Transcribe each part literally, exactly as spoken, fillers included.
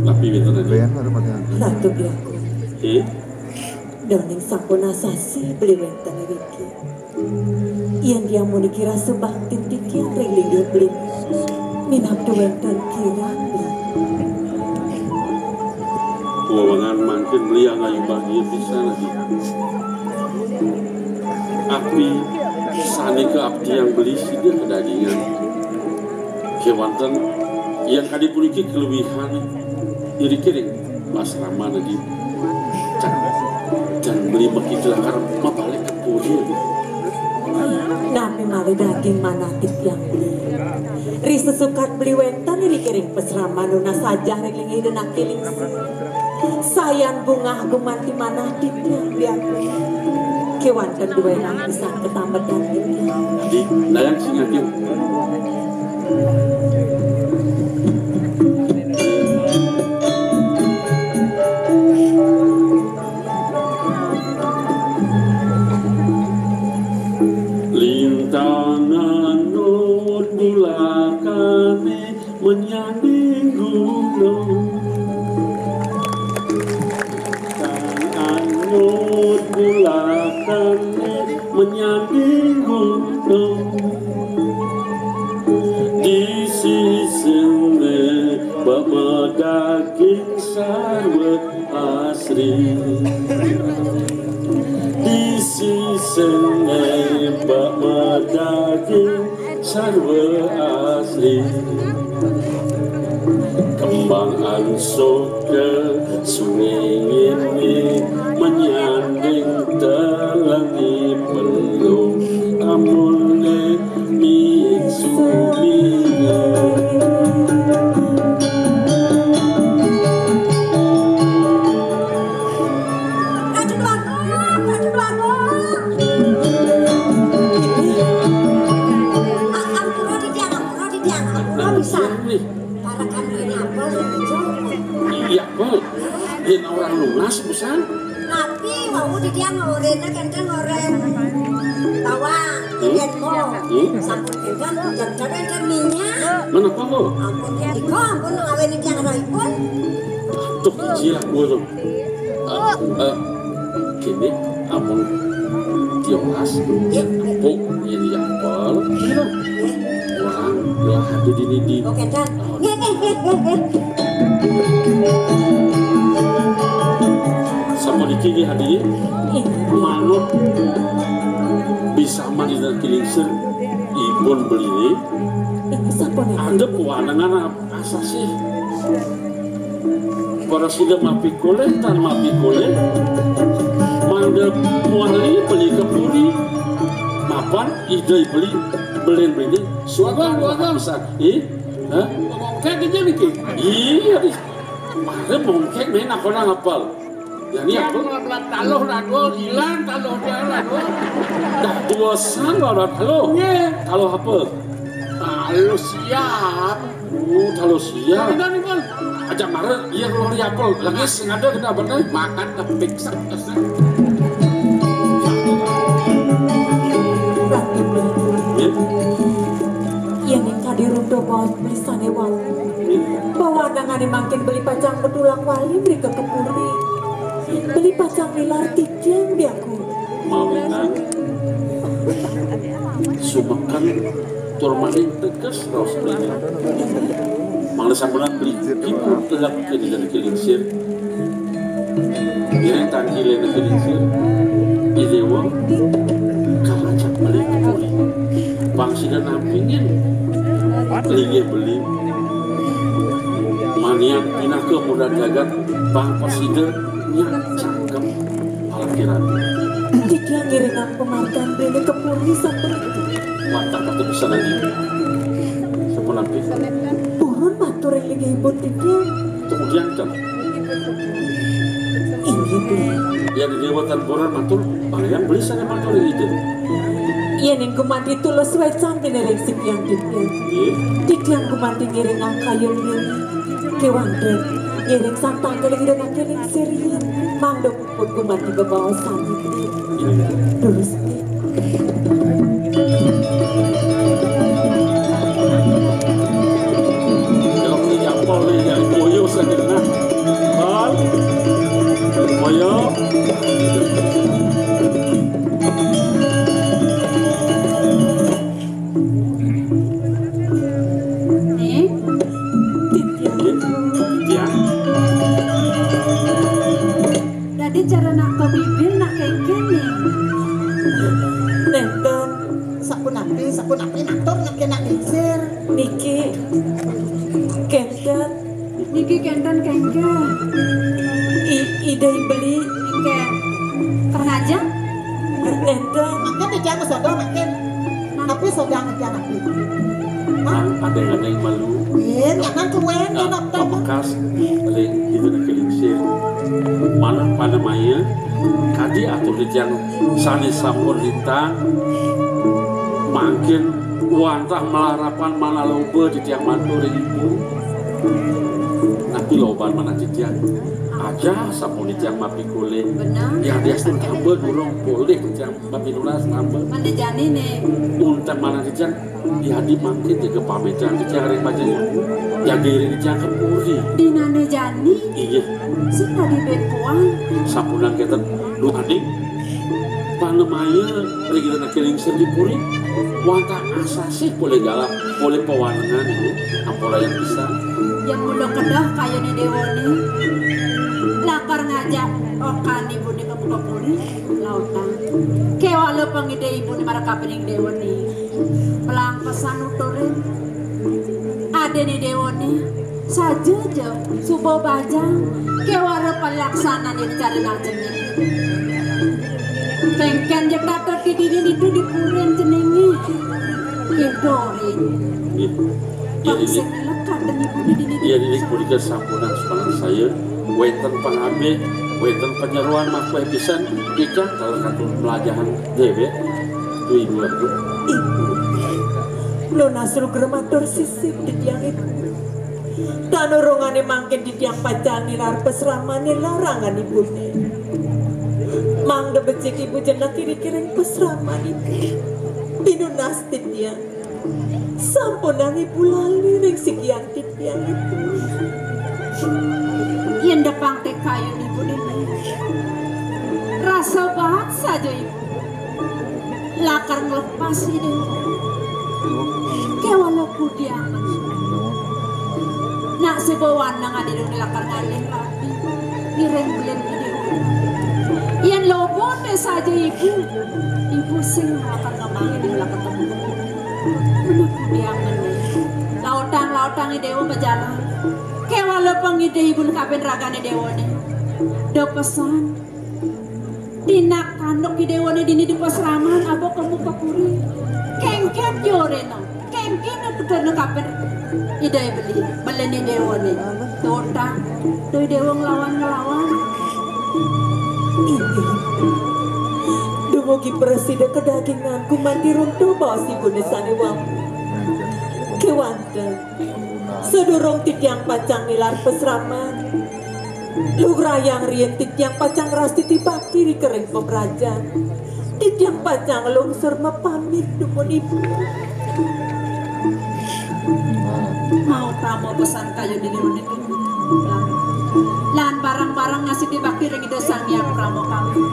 Tapi wénten aja. Ratu Biaku. Eh? Déning sampun asasi beli wénten iriki. Yén diamun iki rasa baktin titiang ring linggih beli. Minab wénten kirang. Wewengan mangkin beli angayubadia pisan, Adi. Api sané kaabdiang beli sida kadagingan. Kéwanten, yang kadi puniki kaluihan iri-iri pasraman adi. Cang, cang beli makita lakar mabalik ka puri. Nami malih daging manah titiang beli. Ri sesukat beli wénten iri-iri pasraman nunas sajah ring linggih Ida Anaké Lingsir. Sayan bungah gumanti manah titiang biaku. Kéwanten duénang pisan katambetan titiang. Di, dayang sing ati. Lintang anut bulakané menyanding gunung. Lintang anut bulakané menyanding gunung. Di sisiné bak madaging sarwa asri. Di sisiné bak madaging sarwa asri. Kembang angsuka sungai ngini menyanding telengi pelung amuné misuminga. Ratu Dwagung, Ratu Dwagung. A-, ampura titiang, ampura titiang, ampura pisan. Parekan rene apel, Ratu Dwagung. Iya, apel. Yén orang lunas, pisan. Napi wau titiang ngorena kénten ngoren bawang, hmm? Yén mo. Hmm? Sampun kénten, janten kénten minyak. Menapa, Bu? Ampun, nika ampun ngawéni titiang raipun. Aduh, kecil aku tuh. Eh, eh, gini, ampun diolas, empuk, yén diapel, orang gelah ada di nidi. Oke, Chan. Nggih, nggih, nggih, nggih, nggih. Sapuniki nggih, Adi, manut bisa mandi dan kilingsir, ipun beli ini. Ini sapuniki. Ada pewanangan ap-, asasih. Para sida mapikolih tan mapikolih, mangda muali beli ka puri, mapan Ida beli belin beli. Suagang, suagang, sa-, ih, hah? Mongkek aja niki. Iya, di. Mare mongkek main apa nang apal? Ya, ini apa? Taluh, Ratu, ilang taluh dia, Ratu. Dah dua sang lah, Ratu. Taluh. Nggih. Taluh apa? Taluh siap. Oh, taluh siap. Bener, nih, Bang. Ajak mare, iya, keluar di apel. Lagi sengaja kita bener. Makan tepik, sek, sek. Iya. Yén ing kadi runtuh baos beli sané wau. Bawanangané mangkin beli pacang betulak wali mrika ka puri. Beli pacang nilar titiang diaku. Mawinan sumeken tur maning teges raos beli. Mangda sampunang beli kipun tegak kene dan kilingsir. Ngiring tangkile negeri sir. Idewa kalacak beli puri. Pang sida nampingin linggih beli. Manian pinaka muda jagat pang pasida nyak cangkem palakiran. Titiang ngiringang pamargan beli ka puri sampun. Wantah patut pisan lagi. Sampun nampik. Purun matur ring linggihipun titiang. Kemudian kan. Inggih, Bli. Yén déwék tan purun matur, pangéran beli sané matur ring Ida. Yén ing gumanti tulus wécan beli ring sikian titiang. Nggih. Titiang gumanti ngiring angkayun beli. Kéwanten ngiring sang tangkil ring ida nangkil ing sirian. Mangda puput gumanti bebaosan iki. Terus. Jawab ni jawab ni jawab koyo sakit nah. Bal. Koyo. Nih. Titiang. Titiang. Dadi cara nak ka bibir nak kengken nih. Nenten. Sapunapi, sapunapi matur nak kena lingsir. Niki. Kenten. Niki kenten kengken. I, Ida Beli. Kengken. Kurang ajar. Nenten. Makin dijang sodo makin. Tapi sodo makin tapi. Nang ada yang ada yang malu. Iya, jangan kuen, nah, enak banget. Pamekas, ring, itu nak kelingsir. Mana pada maya, kadi atur titiang sane sampun lintang, mangkin wantah malarapan manaloba titiang matur ring ibu. Napi loban manah titiang? Aja sampun titiang mapikolih. Benar. Yadiastun hamba durung polih titiang mapinunas hamba. Mana jani nih? Unteng manah titiang, yadi mangkin jaga pamitan titiang ring bajang ibu. Jaga iring titiang ka puri. Dinane jani? Iya. Sing tadi ben puan. Sampunang kenten duaning. Panamaya ring Ida nak kelingsir di puri. Wantah asasih polih galah, polih pawanengan ibu. Ampura yang bisa. Yang mula kedah kaya ni dewa ni. Lakar ngajak okan ibu ni ka puri. Lautang. Kewala pangida ibu ni marakapining dewa ni. Pelang pesan nuturin. Adene dewa ni. Saja ja, suba bajang, kewara palaksanane dicari nang cening. Kengken ja tata didini ditu di purin ceninge. Gitu, Rin. Nggih. Iya, Pak, Dini. Sing lekat demi budi dini. Iya, Dini, punika sampunang sumangan saya. Wenten pangabih, wenten panyeroan makueh pisan, kita kalau katur pelajahan dewek. Tu ibu aku. Ibu. Nunas rugra matur sisip titiang ibu. Tanurungane mangkin titiang pacang nilar pasramaning larangan ibune. Mangda becik ibu jenek iri-iring pasraman ibu. Pinunas titiang. Sampunang ibu lali ring sikian titiang ibu. Yen depang tekayun ibu dini. Rasa baat saja ibu. Lakar nglepas ide. Kewala kudiang. Nak suba waneng adi dong lakar ngalih rapi. Ngiring belin ide. Yen lobo te saja ibu. Ibu sing lakar ngemang ide lakar temu. Meneh kudiang meneh. Lautang-lautang idewa majalan. Kewala pangide ibun kabin ragane dewane. Da pesan. Tinak tanduk idewane dini di pasraman aba kemu ka puri. Kengken jorena. Kengken betulna kabin. Ida beli. Belene dewane. Totang. Doi dewa ngelawan-ngelawan. Inggih. Dumugi prasida kedagingan gumanti runtuh baos ibune sane wau. Kewanten. Sadurung titiang pacang nilar pasraman, lugrayang riin titiang pacang ngrastiti bakti ri kering pamrajan. Titiang pacang nglungsur mapamit dumun ibu. Mau tama pesan kayu di liwat itu. Lan barang-barang ngasih dibakti ring Ida Sang Hyang Prama kami.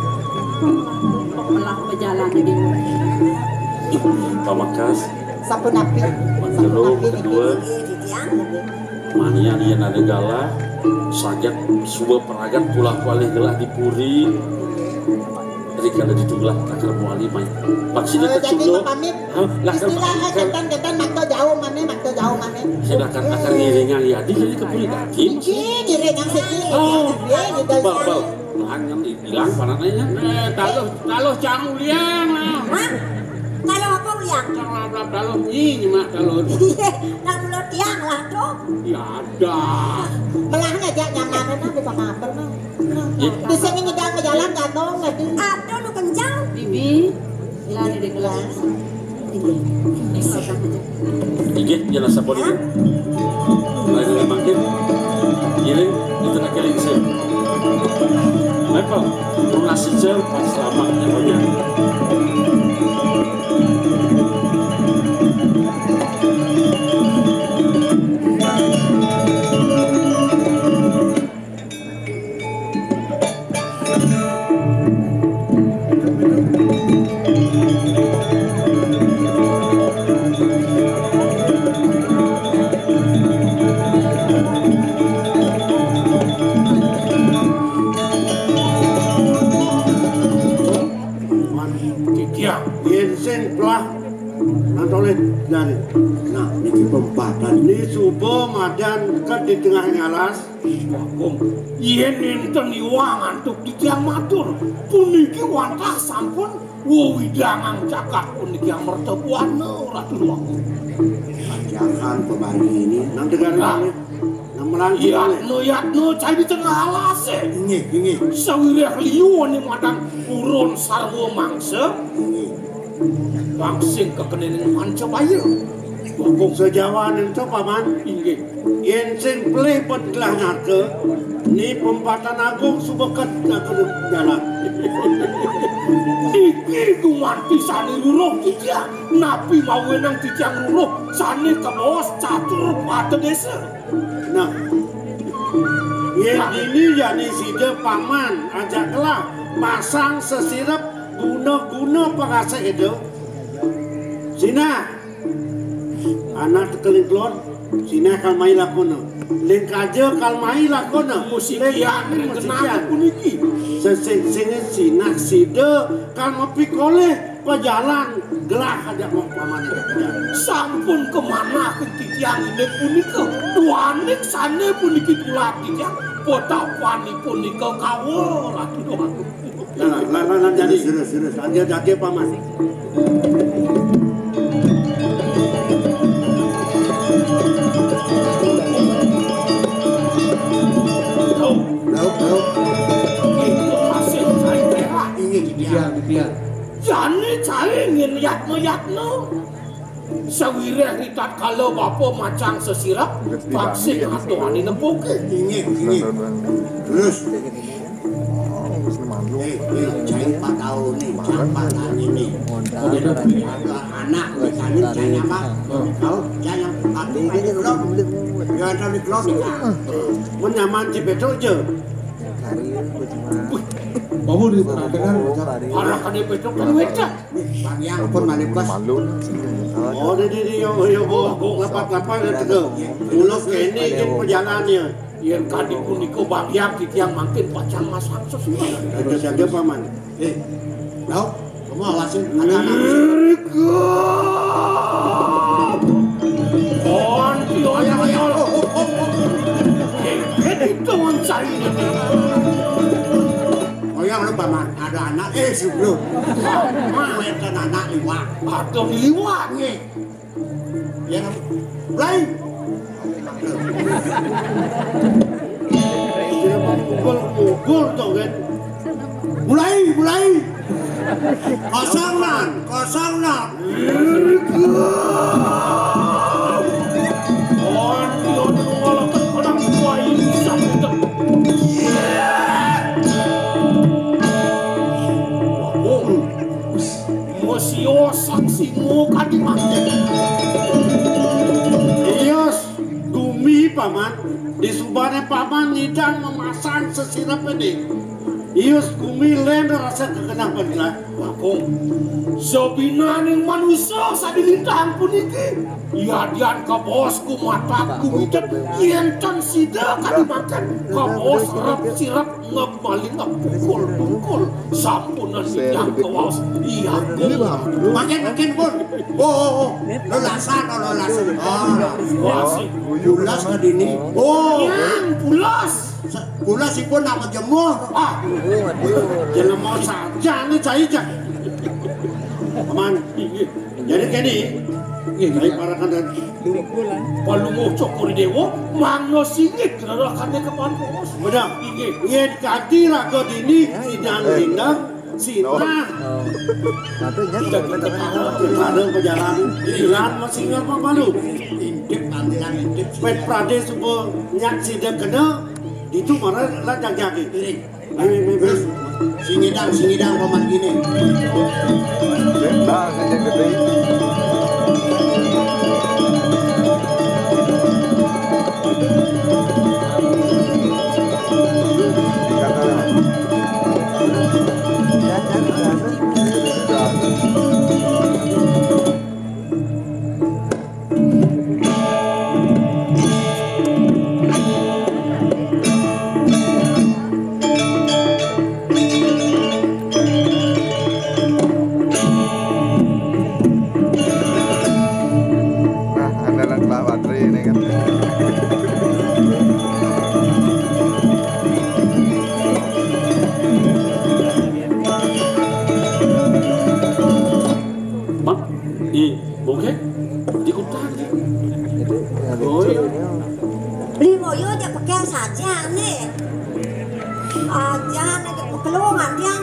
Pemelah pejalan di. Pamakas. Sapunapi? Mangkelo sapunapi niki? Kedua. Nggih, titiang. Manian yen ada galah, saget suba pragat pulah palih gelah di puri. Rikala ditunglah takar muali mai. Maksudnya oh, jadi kecunduk. Mapamit. Hah? Lah, kan istilah makan. Ketan-ketan makta jauh mana, makta jauh mana. Sedangkan akan ngiringan ya, di sini ke puri tadi. Niki ngiringan siki. Oh. Nggih, nggih, bal, bal. Nah, kan hilang panahnya. Eh, taluh, taluh cang uliang lah. Hah? Taluh apa uliang? Cang lablab taluh, nyi, nyemak taluh. Iya, nak mulut tiang lah tuh. Ya ada. Melahnya jak nyaman, emang bisa ngapel, mah. Iya. Di sini ngidang ke jalan gantung tadi. Aduh, lu kencang. Bibi, lari di kelas. Iya. Ini kalau tak aja. Inggih, yen sampun. Hah? Lain mangkin. Ngiring. Lagi lingsir. Apa? Lunas saja, selamat nyawa. Titiang. Yén sing pelah nantolin jani. Nah, niki pempatan. Ini suba madan dekat di tengah alas. Bagong, yén nénten iwang antuk titiang matur, puniki wantah sampun wewidangan jagat puniki amerta buana, Ratu Bagong. Jangan pemari ini, nang dengar. Nah, ini. Nang melangkung ini. Yatno, yatno, cai di tengah alas, eh. Inggih, inggih. Sawiréh liu ané madan purun sarwa mangsa. Inggih. Wangsing kekenéning manca baya. Bagong. Sajawaning to, Paman. Inggih. Yén sing pelih ped gelah narka, ni pempatan agung suba ket narka jalan. Niki gumanti sané ruruh titiang, napi mawinan titiang ruruh sané kabaos catur patedésa. Nah, yén dini jani sida Paman ajak gelah masang sesirep guna-guna pangasih ida. Sinah, anak tekeling kelon, sinah kal mai lakona. Ling kaja kal mai lakona. Musik. Ling kian musik kenal kian. Puniki. Sesing-singin sinah sida kal mapikolih pajalan gelah aja mau pamane. Sampun kamanah titiang indik punika. Duaning sané puniki tulak titiang. Petapanipun nika kawa, Ratu Doang. Nah, nah, nah, nah, jadi. Terus, terus, terus. Aja, aja, Paman. Lauk, lauk. Itu masih cai perak. Inggih, titiang, titiang. Jani cai ngin yatna-yatna. Sawiréh ritatkala bapa macang sesirep, taksih atuhané nepuké. Inggih, inggih. Terus. Eh, eh, cai patau nih, cai patau ini. Ada anak, misalnya cai apa? Kau, cai yang patau ini belum. Ya, ada di belum nih, Kak. Mun nyaman ci Pétruk aja. Wih, bawa di pernah dengar, Bang? Arah kan di Pétruk kan wécah. Bang Yang pun malih pas. Malu. Oh, di, di, di, yo, yo, bo, bo, lapat, lapat, ya, tega. Mula kéné ké perjalanannya. Yén kadi punika Bang Yang titiang mangkin pacang masang sesuai. Ada saja, Paman. Eh, tau? Kamu awasin, ada anak. Mereka. Konti, oh, ya, oh, ya, oh, oh, oh, oh. Eh, eh, itu mencari. Oh, ya, lu, Paman, ada anak. Eh, sebelum. Wétan anak liwat. Aduh, liwat. Nggih. Ya, mulai. Dia mukul-mukul to, kan. Mulai, mulai. Kosong, Nan. Kosong, Nan. Mosio saksi mo kadi mangke. Iya, gumi, Paman. Disubané Paman nyidang memasang sesirep ini. Iya, gumi lén rasa kegenah penjelah. Langkung. Sabinaning manusa sadilintang puniki. Yadian kabaos gumatak gumitet yén ten sida kadi mangken. Kabaos rep sirep ngep maling ngep pukul-pukul. Sampunan titiang kawaos. Iya, Gung. Makin, makin, pun. Oh, oh, oh. Lelasan, oh, lelasan. Ah, pulas. Pulas ke dini. Oh. Yang pulas. Pulas ipun nak majemur. Ah. Jelema saja nih cai cak. Aman. Jadi kene. Iya, iya. Cai parakan dan Palungguh Cokor Dewa, mangga singit rerehane kepan pos. Benar. Inggih. Yén kadi raga dini sidang rindang, sinah. Ada perjalanan, jalan masih ngapa malu. Intip, panggilan intip. Pet Prade suba nyak sida kena, Itu mana lah jagi. Ayo, ayo, ayo. Sing ngidang, sing ngidang paman gini. Nah, sing gedé. Nah, andalan Pak Patri ini kan. Mak, di bongkek, di kutang. Oh, iya. Beli moyo aja pakai saja nih. Aja nih, keluar dia.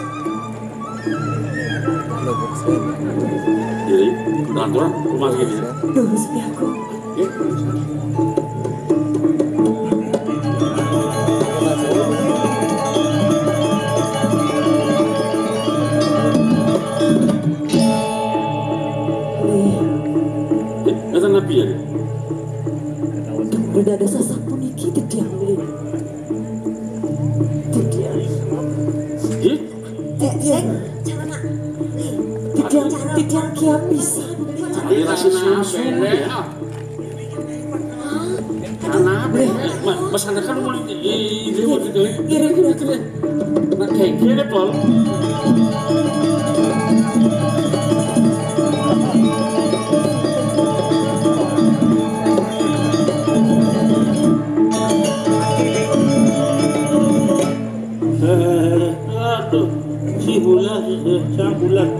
Jadi, udah aturan rumah segini. Duh, sepi aku. Oke. Eh, datang Nabi ya? Udah ada sasampun iki tediang, Li. Tediang. Ih, Dek, Dek, cara nak. Ih, titiang, cara. Titiang kiam bisa. Ini rasa nasi, ya. Anak apa ya? Ma-, Mas Anak kan mau di, di, di, di, di, di, di, di, di. Nah, kayak gini, Pol. Eh, aduh, si Bulas, eh, sang Bulas.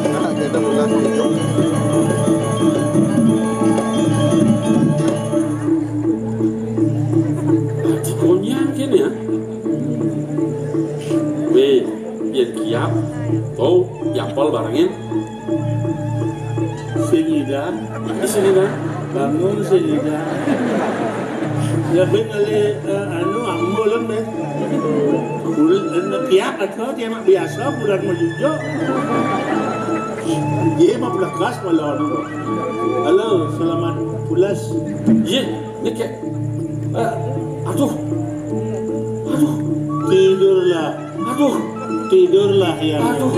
Nah, kita Bulas itu. Di Konyang kene ya. Weh, yen kiap, tau, yapol barengin. Sing ida. Di sini, Bang. Bangun sing ida. Ya, ben kali, eh, anu, ambo lem, ben. Bul-, eh, tiap atau dia mak biasa, bulan mau jujur. Dia mau belekas malam. Halo, selamat pulas. Iya, ini kayak, eh, aduh. Aduh. Tidurlah. Aduh. Tidurlah, ya. Aduh.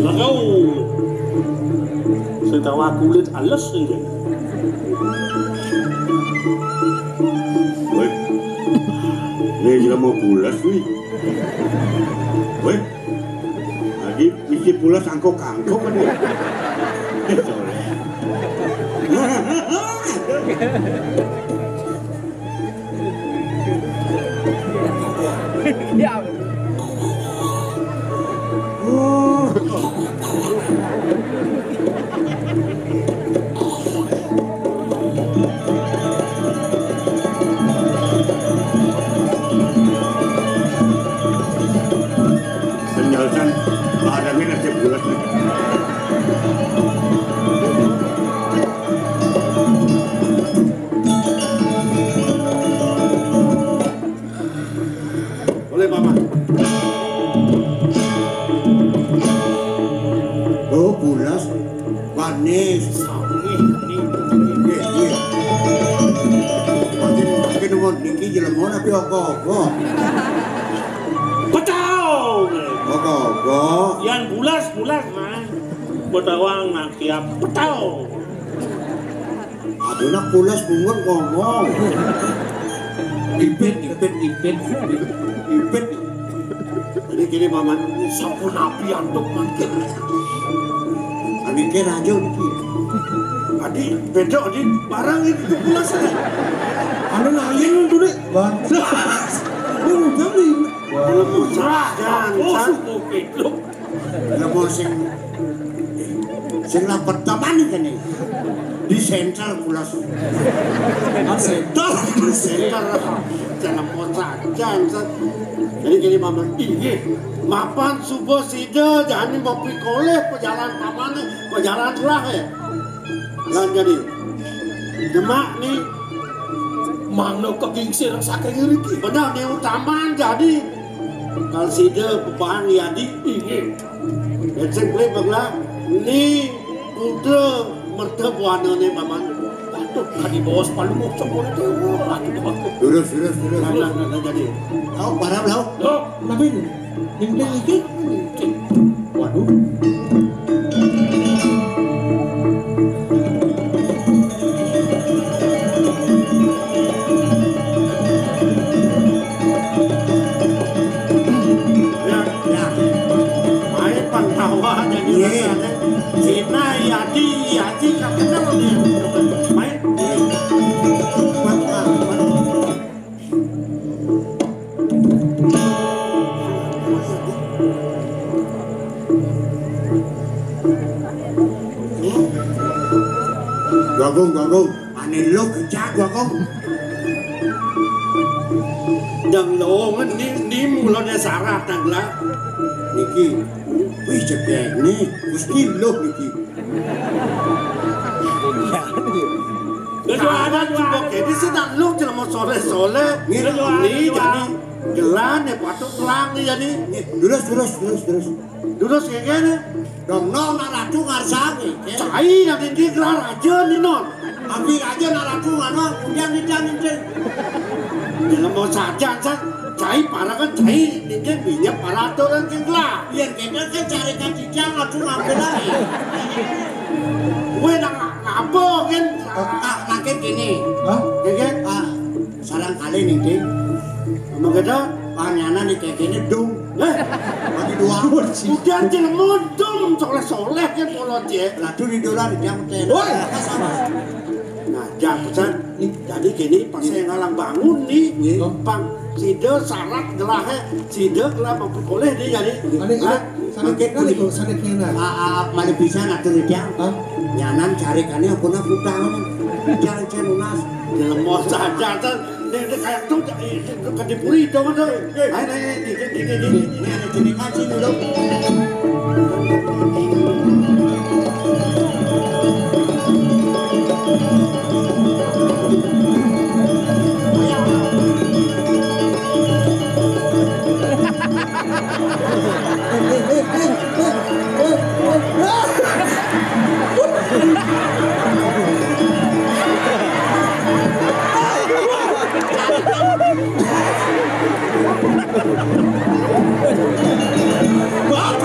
Lakau. Sing tawa kulit alus sing. Woi. Ini jelema pulas nih. Woi. Lagi misi pulas angkok-angkok kan ya. Eh, sorry. Ya. Penjelasan barangnya nasib bulat nih. Boleh, Paman. Oh, bulas. Manis. Nggih, nggih. Makin, makin nuwun niki jelema tapi ogo-ogo. Petau. Ogo-ogo. Yang bulas, bulas, Mas. Betawang nak kiap petau. Aduh, nak pulas bungut ngomong. Ipit, ipit, ipit, ipit. Ipit. Jadi gini, Paman, sapunapi antuk mangkin. Adi ke raja niki. Adi beda, adi barang itu pula saya. Anu lain tuh, Dek. Wah. Lu udah nih. Kalau mau saja, oh, suku hidup. Kalau mau sing, sing lapet taman ini nih. Di sentral pulas. Sentral, sentral. Jangan mau saja, Sat. Jadi gini, Paman. Iya. Mapan subuh sida jani mau pikolih pejalan pamane, pejalan lah ya. Lan jadi. Demak nih. Mano kegingsir saking ngriki. Benar nih utaman jadi. Kal sida bebahan yadi. Iya. Yen sing beli bagla ni putra merta buana ni, Paman. Waduh, tadi bos palu mau cemburu tu. Waduh, waduh. Lurus, lurus, lurus. Nah, nah, nah, nah, jadi. Kau parah, Blau? Loh, kenapa ini? Yang dia ini? Waduh. Ya, ya. Main pang tawa jadi. Iya. Rasanya Cina, Yadi, Yaji, nggak kenal dia. Main. Bagong, Bagong. Ane lo kejak, Bagong. Dang lo ni, ni mula dia syarat, dang lah. Niki, wih, cedek ni. Gusti lo niki. Kejualan juga. Ini sih tak lu, cuma mau soleh-soleh. Ini jadi gelar nih, patut gelar nih jadi. Durus, durus, durus, durus. Durus kayak gini. Dong, no, nak ratu ngarsang nih. Cai nanti dia gelar aja nih, non. Ambil aja nak ratu, mana? Kemudian kita nanti. Dalam mau saja, San. Cai para kan cai, ini minyak para aturan kan gelar. Biar kita kan carikan cijang, ratu ngambil lagi. Gue nak ngapa kan? Oh, ah, makin gini. Hah? Ya kan? Ah, salam kali nih, Ding. Emang kita? Panyanan di kayak gini, dong. Eh, bagi dua. Udah, jelema dong, soleh-soleh kan, kalau dia. Lah, tuh di dolar, dia muter. Woi. Apa sama? Nah, jangan pesan. Jadi gini, pas saya ngalang bangun nih, iya, pang sida syarat gelahe, sida gelah mampu oleh dia jadi. Ada, ada. Hah? Sana kena nih, kalau sana kena. Ah, ah, mana bisa ngatur dia? Hah? Nyanan cari kane aku nak utang. Jangan, jangan lunas. Jelema saja, San. Ini, ini kayak tuh, ini, ini, ini, ini, ini, ini, ini, ini, ini, ini, ini, ini, ini, ini, Wah.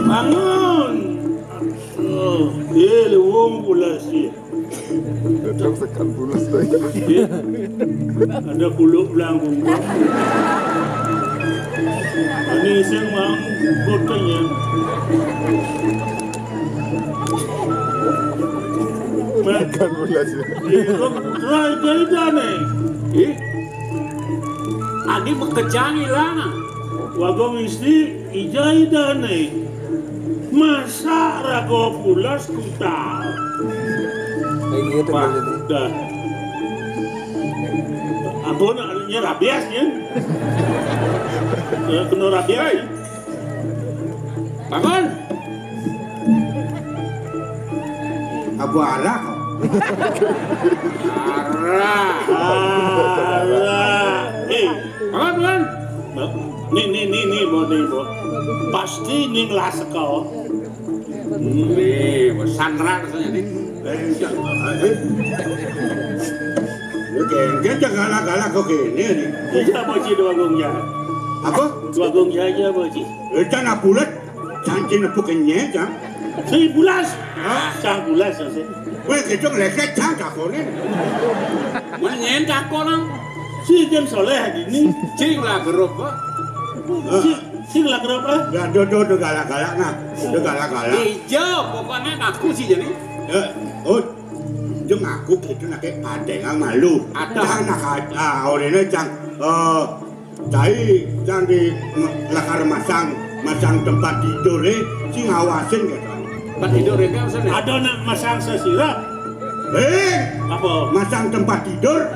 Bangun. Oh, iya, lewong pula sih. Ada sekat bulus lagi. Iya. Ada kuluk belangkung. Ini sing mau botolnya. Makan pula sih. Ih, kok try jadi dah nih. Ih. Adi bekejangi lah. Wagong isti ijai dah nih. Masa rago pulas kutal. Kayak gitu. Wah, dah. Aku nak rabies ya. Eh, kena rabies. Bangun. Abu arah kok. Arah. Arah. Eh, bangun, bangun. Nih, nih, nih, nih, Bo, nih, Bo. Pasti ning lah seko. Nih, sanrak rasanya nih. Eh, enggak. Eh. Oke, enggak, jangan galak-galak kok gini nih. Iya, Boci, Dwagung Jaha. Apa? Dwagung Jaha, Boci. Eh, jangan bulat. Jangan nepuk kenyek, jangan. Sing bulas. Hah? Cang bulas, sing. Weh, gitu leket, jangan kakonin. Menyen kakonan. Si Jeng Soleh gini. Cing lah gerup, kok. Hah? Si, si lah gerup, ah. Ya, do, do, do, galak-galak, nah. Do, galak-galak. Ijo, pokoknya ngaku sih jadi. Ya, oh. Jeng aku gitu, nak kayak padeng, ah, malu. Ada. Jangan nak, ah, orangnya, jangan. Eh, Cai, jangan di lakar masang, masang tempat tidur, eh. Si ngawasin, kata. Tempat tidur ini maksudnya? Ada nak masang sesirap. Eh, apa? Masang tempat tidur?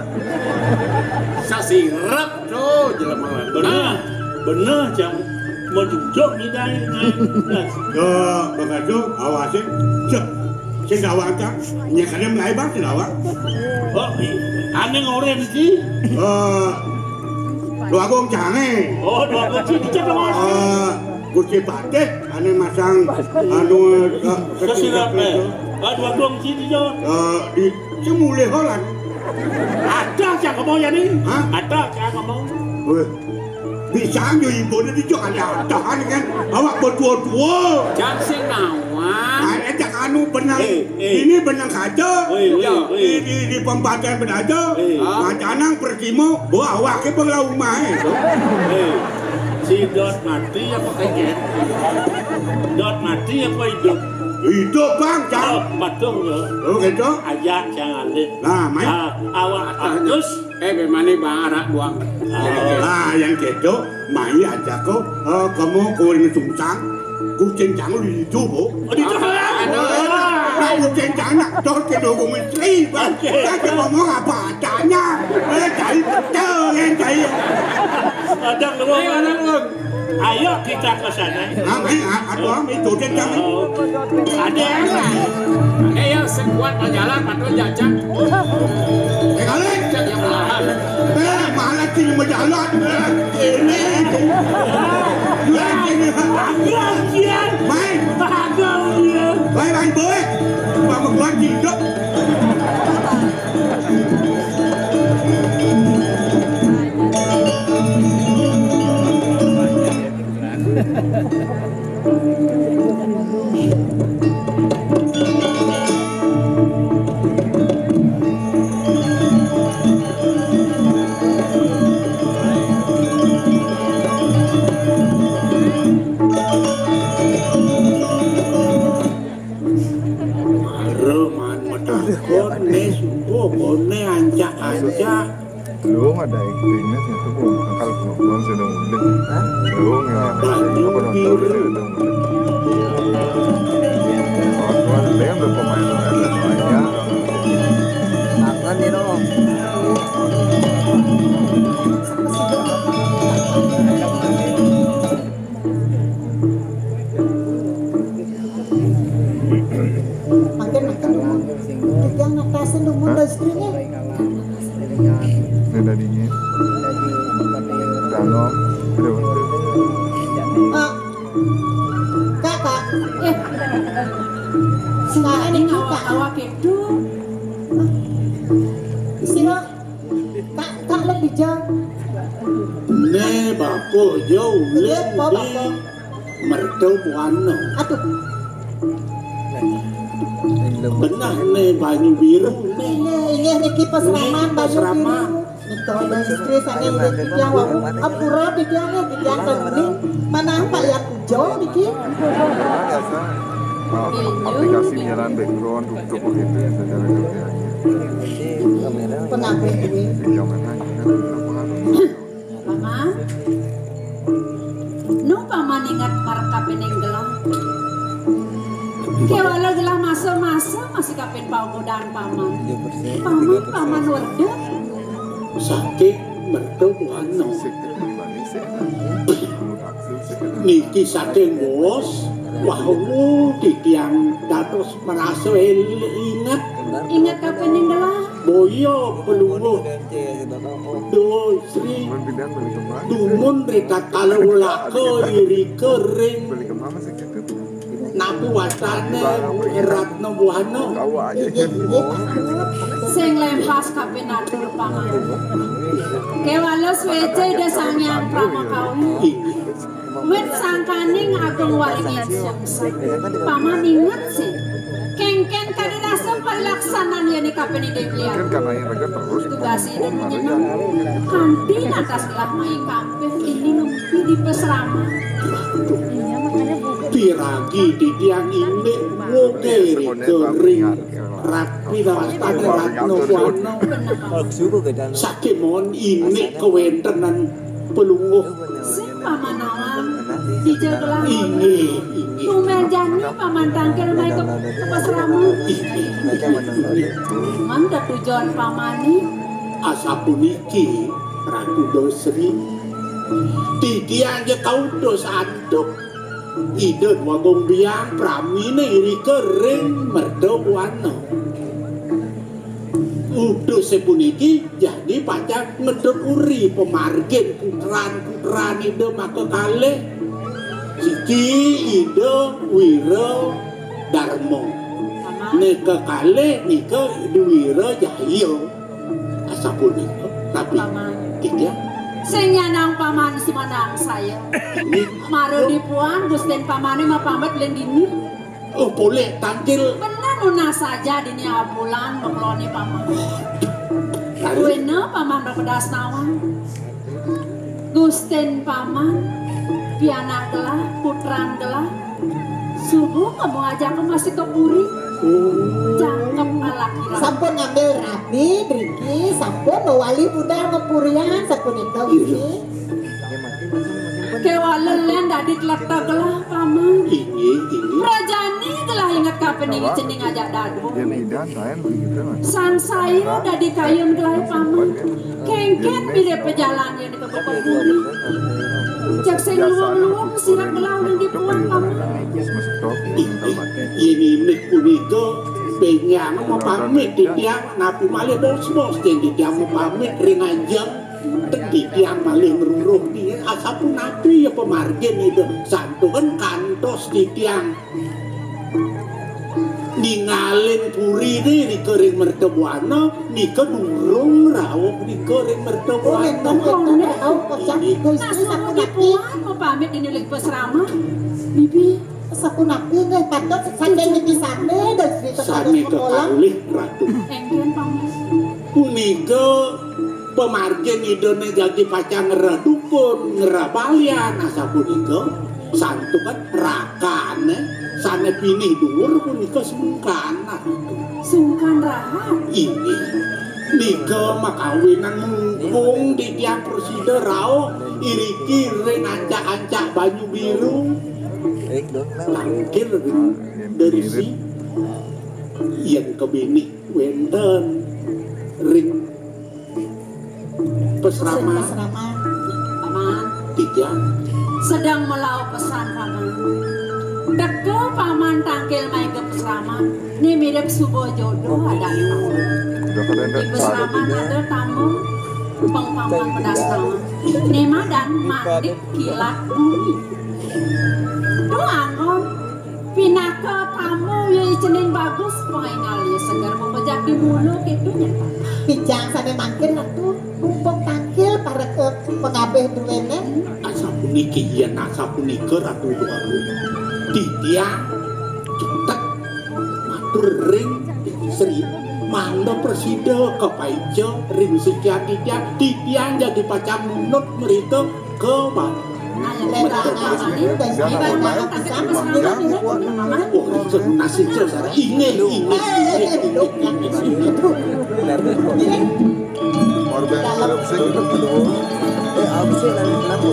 Sesirap, tuh, jelema. Bener, bener, Cang. Mau jujur, kita ini. Ya, begitu, awasin. Cek. Sing dawang, Cang. Nyek ada mulai, Bang, sing dawang. Oh, aneh ngorem sih. Eh, Dwagung Cange. Oh, Dwagung sih, dicek dong, Mas. Eh, Gusti Patih, aneh masang, anu, eh, sesirap, eh. Ah, Dwagung sih, dicek. Eh, di, si mulih holan. Ada, Cang, ngomong ya, nih. Hah? Ada, Cang, ngomong. Weh. Bisa yo ibune iki ada-adahan kan. Awak bertua-tua. Jam sing nawang. Ae cak anu benang. Eh, eh. Ini benang saja. Woi, woi, woi. Di, di, di pembantaian benaja. Eh. Macanang pertimo, bawa awake penglau umahe. Eh. Si Dot mati apa kejep? Dot mati apa hidup? Hidup, Bang, Cang. Oh, patuh lo. Oh, gitu. Aja jangan. Nah, main. Ah, awak terus. Eh, bagaimana, Bang, arak buang? Ah, yang gitu, mai aja kok. Eh, kamu kuring sungsang, kucing cangul di situ, Bu. Oh, di situ. Nah, kucing cangul, dor ke dukung istri, Bang. Oke. Saya ngomong apa adanya. Eh, cari betul, yang cari. Ada lu. Ayo, Bang. Ayo kita ke sana. Nah, mai, ah, aduh, ami, tuh, dia, dia, ami. Oh. Ada yang lain. Eh, yang sekuat majalah, patut jajak. Eh, kali. Jajak yang belahan. Eh, malah sini majalah. Eh, ini. Ini. Agak ujian. Mai. Agak ujian. Mai, mai, boy. Mama gua hidup. Maro man matakon, ne suko bone ancak-ancak. Belum ada aktingnya, itu belum, kalau belum, belum sudah ngulik. Belum ya. Banyu apa nonton biru. Sudah ngulik. Oh, cuman dia udah pemain, udah banyak. Makan nih, Rom. Makan, makan dulu. Yang natasin dulu, hah? Istrinya. Ini dagingnya. Dalam. Aduh. Ah. Kakak. Eh. Sing ini awak-awak itu. Sira. Kak, Kak, lek dijang. Ne, Bapak, jauh, iya, lek Bapak, di Bapak. Mertu Buana. Aduh. Benah ne banyu biru ne. Inggih, inggih, niki pasraman, niki banyu pasraman. Biru. Nika wonten istri sane irit titiang wau. Ampura titiang, titiang ten muni. Manah Pak Yat Ujo niki. Aplikasi jalan background, tutup begitu ya, saudara kerja. Pengabeh kuwi. Iya, mana? Paman, nu paman inget marep kapining gelah? Kéwala gelah masa-masa masih kapin paukudan paman. Paman, paman werda. Saking mertu Buana. Niki saking bos, wau titiang dados merasa el-, inget. Inget kapining gelah. Boya peluwuh. Duh Sri dumun ritatkala ulaka irika ring Napi wastané Ratna Buana? Sing lempas kapinatur, Paman. Kéwala suéca Ida Sang Hyang Pramakawi. Inggih. Wit sangkaning Agung Waringin Sungsang. Paman inget sih. Kéngkén kadi rasa palaksanan yéné kaping Ida Hyang. Tugas Ida menyenang. Kanti natas gelah mai kampir ini nempi di pasrama. Piragi titiang indik woga ring rapi dawastane Ratna Buana. Sakémaon indik kawéntenan Palungguh. Sing Paman nawang, dija gelah. Inggih, inggih. Tumben jani Paman tangkil mai ka, ka pasrama. Inggih, inggih, inggih. Mén tetujon Pamané? Asapuniki, Ratu Dasri. Titiang ja kautus antuk Ida Dwagung Biang pramine irika ring Merta Buana. Utusé puniki jagi pacang ngetuturi pamargin putran-putran Ida makakalih. Siki Ida Wira Darma. Né kakalih nika Ida Wira Jaya. Asapunika. Tapi Paman. Tiga. Sing nyanang Paman sumanang saya. Ini. Mara dipuan Gustin Pamané mapamit len dini. Oh, polih tangkil. Bener nunas saja dini abulan makeloni Paman. Lalu? Wena Paman bepedas nawang. Gustin Paman, pianak gelah, putran gelah. Subuh kamu ajak masih ke puri. Oh. Cakep alak ira. Sampun ngambil rabi, driki, sampun mawali budal ngepurian, sapunika, iya. Gusti. Kéwala len dadi tleteg lah, Paman. Inggih, inggih. Rajani gelah inget kapining cening ajak dadu. Yén idan, saén begitu, Mas. Sansaya dadi kayun gelah, Paman. Kéngkén mirip pejalan yén di kebukuri. Cek sing luwung-luwung sirep gelah ulun dipuan, Paman. Inggih, inggih. Yén indik punika, benjang mapamit titiang, napi malih bos-bos, yén titiang mapamit ring ajeng. Titiang malih ngruruh dia, asapunapi ya pamargin Ida santukan kantos titiang ningalin puri ni rika ring Merta Buana, nika durung rauh rika ring Merta Buana. Oh, ngeten, ngeten, rauh kocak. Inggih. Gusti, nah, sapunapi? Dipuan mapamit dini ring pasrama. Bibi. Sapunapi nggih patut saking niki sane, Gusti, sané kekalih, Ratu. Engken, Paman. Punika pamargin Idane jagi pacang ngrah dukun, ngrah balian, asapunika santukan rakane sane pinih duur punika sungkan, Ratu. Sungkan rahat? Inggih. Nika makawinan mumpung titiang prasida rauh iriki ring ancak-ancak banyu biru. Tangkil ring derisi. Yen kebinih wenten ring pasraman. Pasraman. Paman. Tiga. Sedang melaup pesan, Paman. Teka Paman tangkil mai ke pasraman. Ni mirip suba jodoh ada. Di pasraman ada tamu. Pengpang pedas tamu. Ni madan mandi kilat bumi. Tuh anggon. Pinaka tamu ya cening bagus, pengaingal ya segar, mempejak di mulu gitu nya. Pijang sane mangkin Ratu, mumpung tangkil para ke pengabeh druwene. Asapuniki, yen asapunika Ratu Dwaru. Titiang cetek matur ring Sri mangda prasida kapaica ring sikian titiang, titiang jagi pacang nunut merita ke Bali. Wah, itu nasib saya. Inggih, inggih, inggih, inggih. Korban korupsi itu belum. Eh, apa sih, lagi kenapa?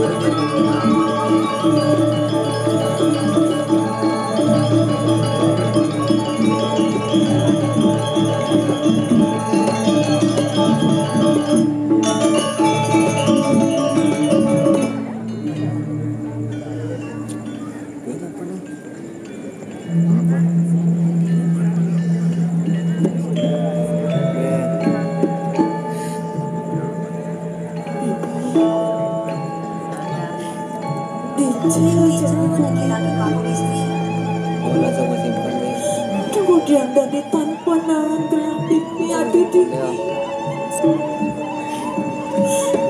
Kemudian dadi tanpa nahan gelah pipi adi dini.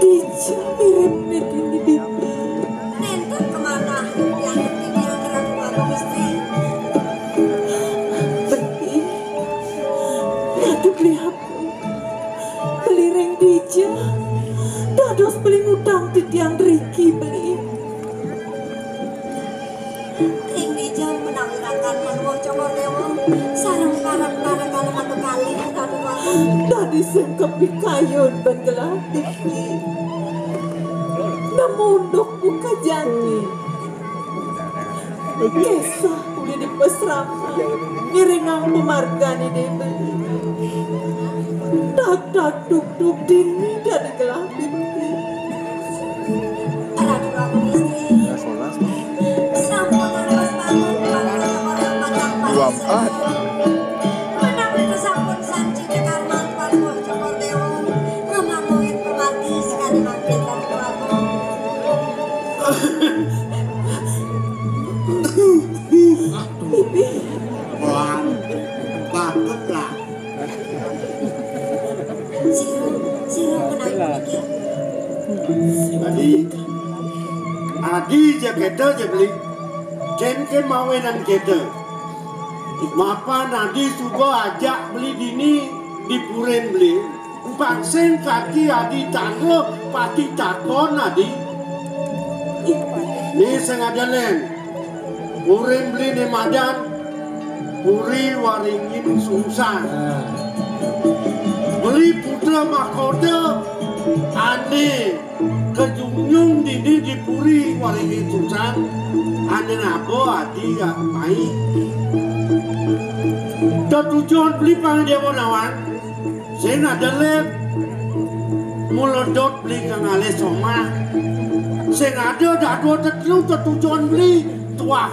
Dija miripné dini, Bibi? Nénten kemanah yang dini yang terang Pak Gusti. Bibi, aduh, beli apa? Beli ring dija. Dados beli ngutang titiang riki, beli. Ring dija menawi rakan manuwuh Cokor Déwa sareng para-para kalih atu kalih, Ratu Prabu. Dadi sing kapikayun ben gelah iki. Nemu unduk buka jati. Kisah uli di pesrama ngiringang pemargane Déwi. Tak tak duk duk dini dadi gelah pipi. Ratu Prabu Istri. Sampun harus bangun, bangun, bangun, bangun, bangun. Dua empat. Menawi sampun sanci tekarman Prabu Cokor Déwa, ngemamuin pemargi sekali mangkin Ratu Prabu. Wah, patut lah. Sira, sira menawi puniki. Adi, adi ja kéto ja beli. Kén ké mawinan kéto. Mapan adi suba ajak beli dini di purin beli. Pang sing kaki adi tangga pati takon adi. Né sing ada lén. Purin beli né madan Puri Waringin Sungsang. Beli putra mahkota ané kajunjung dini di Puri Waringin Sungsang. Ané naba adi ya mai. Tetujon beli pang Déwa Nawang. Sing ada lén mula dot beli kang alih somah. Sing ada dadua tetelu tetujon beli tuah.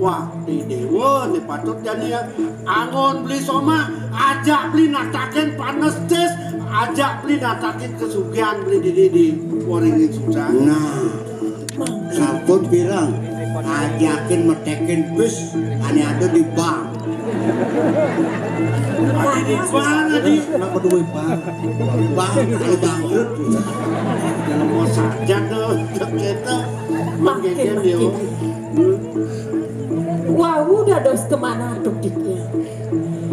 Wah, di Déwa né patut jani ya. Anggon beli somah, ajak beli natakin panes tis, ajak beli natakin kesugihan beli di di, di Waringin Sungsang. Nah, sampun pirang? Ajakin metekin bis, ané ada di bank. Adi di bank, adi. Kenapa duwe bank? Bank, kalau bangkrut. Dalam mau saja tuh, kita. Makin, makin. Wau dados kemanah antuk titiang.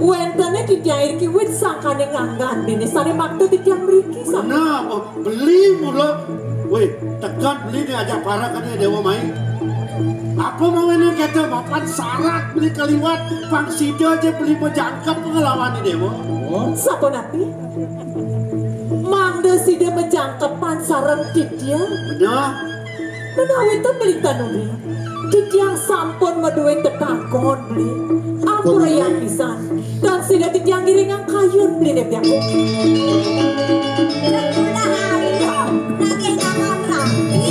Wéntené titiang iriki wit sangkané nganggan dini sané makta titiang mriki. Nah, beli mula. Wéh, tekan beli né ajak parakané Déwa mai. Apa mawinan kéto mapan sarat beli kaliwat, pang sida ja beli majangkep nglawan Déwa. Sapunapi? Mangda sida majangkepan sareng titiang. Bener. Menawi ten beli tanuri, titiang sampun madué tetakon beli. Ampurayang pisan. Dan sida titiang ngiringang kayun beli nepyak. Nagih tangan rapi,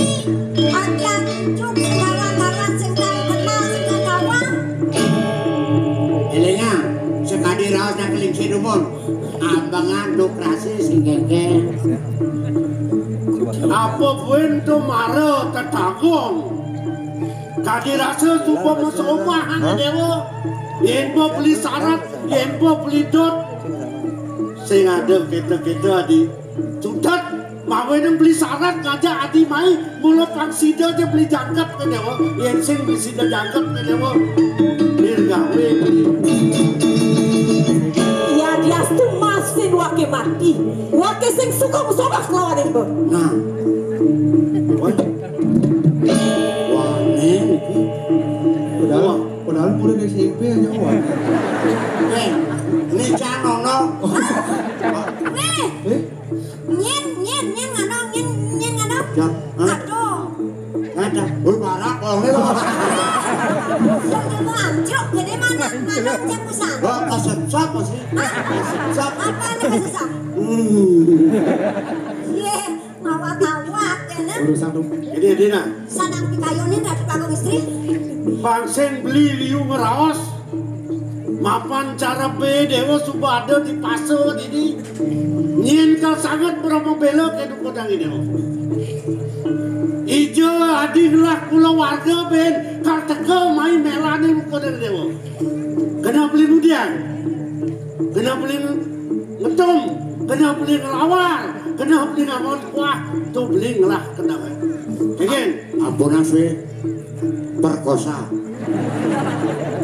acan icuk sing gawan-gawan sing tau kenal sing tau. Élingang, sakadi raos nang keling sinumun. Ambangan dukrasi sing kéngkén. Apa buin to mara tetagong? Kadi rasa suba masomahan Déwa. Yén ba beli sarat, yén ba beli dot. Sing ada kéto-kéto adi. Sutet. Mawinan beli sarat ngajak adi mai, mula pang sida ja beli jangkep ka Déwa. Yén sing beli sida jangkep ka Déwa, dirgawé beli. Yadiastu masin waké mati, waké sing suka musobah kelawan ibu. Nah. Wah. Wah, ini. Padahal, padahal murid S M P aja, wah. Eh, ini Cak Nono. Nih. Eh? Nyén, nyén, nyén ngano, nyén, nyén ngano. Siap. Hah? Aduh. Ada. Woi, parah, kalau ini loh. Yang kamu amcuk, jadi mana? Mana cek pusat? Wah, kasep siapa sih? Hah? Kasep siapa? Apa ini kasep siapa? Hmm. Yé, awak-awak, ya, nah. Urusan tuh. Jadi, jadi, nah. Sanang pikayunin Ratu Prabu Istri. Pang sing beli liu ngeraos. Mapan cara bé Déwa suba ada di pasa dini. Nyén kal sanget brama béla ké duka dangi Déwa. Ija Adi ngelah kulawarga bén, kal teka mai melané muka dén déwa. Kena beli ngudian. Kena beli ngetum, kena beli ngelawar, kena beli ngangon kuah, tu beli ngelah kena. Kagén. Ampunang sué perkosa.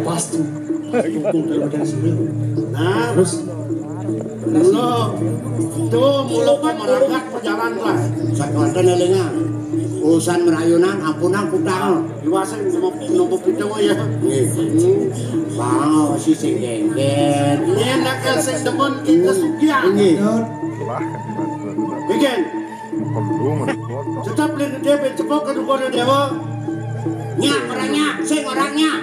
Pas tuh. Nah, terus mula, tuh mula pameragat pajalan lah. Sakonten élingang. Urusan merayunan, ampunang kutang. Iwasé nompo, nompo pito ya. Nggih. Hmm. Bang, si sing genggen. Ini nak sing demen kita sukian. Nggih. Genggen. Tetep lén gedé ben cepok ka dukuné déwa. Nyak, ora nyak, sing ora nyak.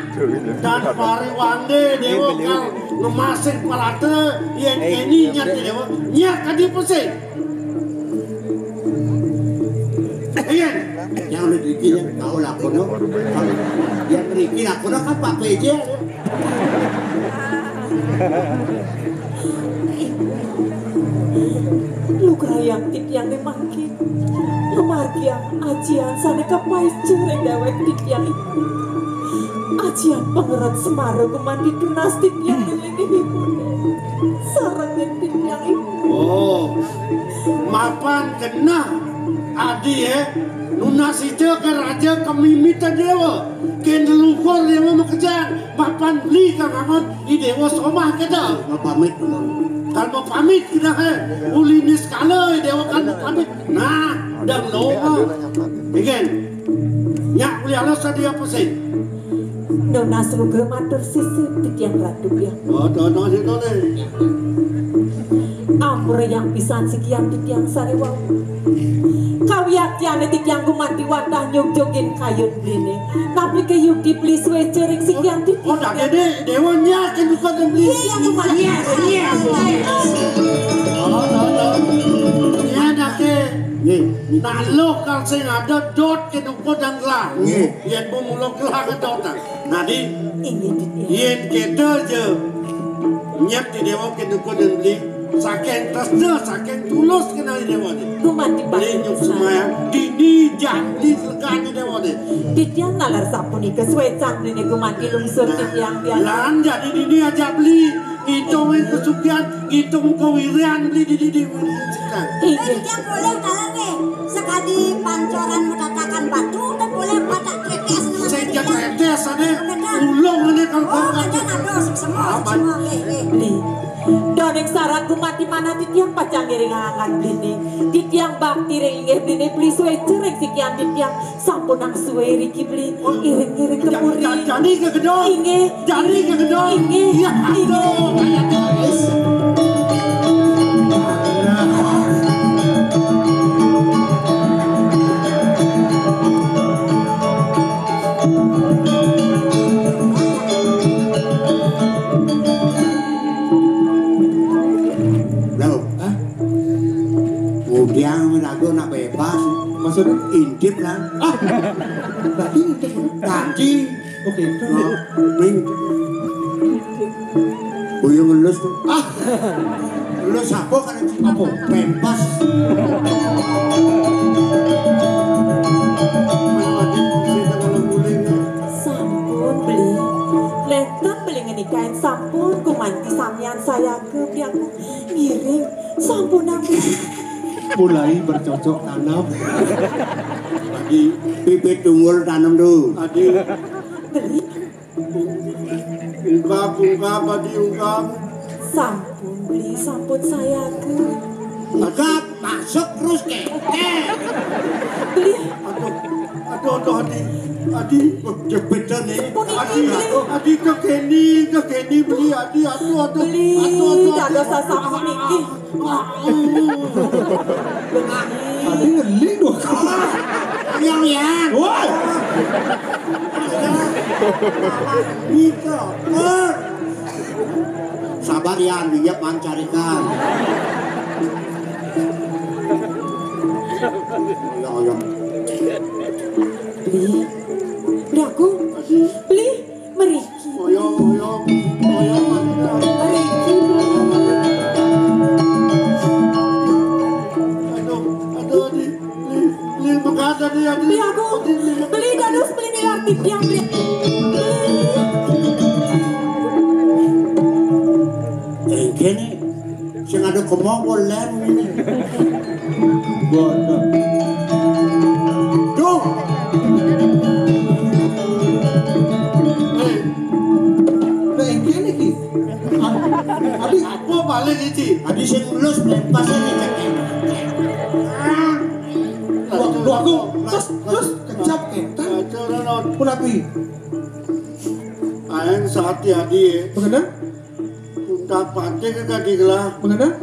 Dan pariwandé déwa kal ngemasing palata yén kéné nyak déwa. Nyak kadi pesing. Iya. Yang udah dikit ya, kau lakono. Yang berikir lakono kan Pak P J. Lugrayang titiang né mangkin. Lumargiang ajian sané kapaica ring déwék titiang iku. Ajian pangeret Semara gumanti tunas titiang ring linggih ibuné. Sarengin titiang ibu. Oh, mapan genah adi ya. Nunas ica ka raja kamimitan déwa. Kén leluhur déwa makejang. Mapan beli kang angon I Déwa somah kéto. Mapamit. Kal mapamit kéto, hé. Uli niskala I Déwa kal mapamit. Nah, dang loba. Gén. Nyak uli alus tadi apa sih? Nunas lugra matur sisip titiang Ratu ya. Oh, to, to, to, to. Ampura yang pisan sikian titiang sané wau. Kawiaktiané titiang gumanti wantah nyugjugin kayun beliné. Napi ké yukti beli suéca ring sikian titiang. Oh, tak ada déwa nyak yang bukan beli. Iya, yang bukan. Iya, iya. Oh, to, to. Iya, nak ké. Nggih. Nak lo kal sing ada dot ké duko dan gelah. Nggih. Yén bu mulo gelah ké dot. Nah, di. Inggih, Dit, ya. Yén kéto ja. Nyep di déwa ké duko dan beli. Saking tresna, saking tulus kenal déwa né. Gumanti beli nyup semayang. Dini jam di selekan déwa né. Titiang nalar sapunika suécan beliné gumanti lungsur titiang, tiang. Lan jadi dini aja beli. Ngitung kesugihan, ngitung kewirian beli di, di, di, di. Inggih. Titiang boleh dalan nih. Sekali pancoran matatakan batu, kan boleh matak tretes. Sing ja tretes ané ulung ané kal. Oh, ada, ada, semua, semua. Nggih, nggih. Beli. Doning sarat gumanti manah titiang pacang ngiring angan beliné. Titiang bakti ring inggih beliné beli suéca ring sikian titiang. Sampunang sué riki beli. Iring-iring ke puri. Jani ke gedong. Inggih. Jani ke gedong. Inggih. Iya, inggih. Aduh. Loh. Hah? Udiang lagu nak bebas. Maksudnya? Intip lah. Ah. Berarti intip. Tadi. Oke, itu. Nah, ning. Buyung ngelus tuh. Ah. Ngelus apa kan? Apa? Pempas. Sampun beli. Lénten beli ngenikain sampun gumanti samian sayaga piaku ngiring sampun. Mulai bercocok tanam. Adi, bibit tunggul tanam tuh. Adi. Beli. Ungkap, ungkap, Adi, ungkap. Sampun beli, sampun sayaga. Ungkap, masuk terus ke. Oke. Beli. Aduh, aduh, aduh, Adi, Adi. Jepit nih. Adi, Adi, ke kene, ke kene, beli, Adi, aduh, aduh. Beli, aduh, aduh, aduh. Sasampun niki. Tadi ngeling dua kali. Yang, yang. Woi. Sabar, Yan, dia pancarikan. Yang, yang. Beli. Beli aku. Beli. Mriki. Oyo, oyo, oyo, Mas. Mriki, Bu. Aduh, aduh, di, di, di, Beli aku, beli dados, beli nilar tiang, beli. Engkene sing ada kemong bolen ini. Bodoh. Duh. Eh, nah, engkene iki. Adi, apa balik iki? Adi sing lulus bebas iki. Duh, duh, aku. Terus, terus kejap, eh. Punapi? Aeng sehati-hati, eh. Mengenang? Unta pati ke kadi gelah. Mengenang?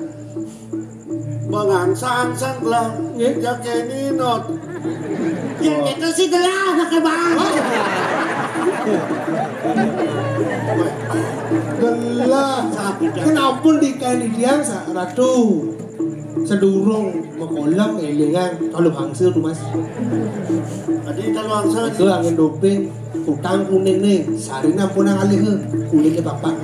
Mengangsa-angsa gelah. Nggih. Jake ninot. Yang kita sih gelah, pakai bang. Gelah. Kenapa di kain ideal, Sa-, Ratu? Sedurung makolem elingan kalau bangsa tuh, Mas. Tadi kalau bangsa. Itu angin doping, kutang kuning nih, sarina pun nang alih, kulitnya papak.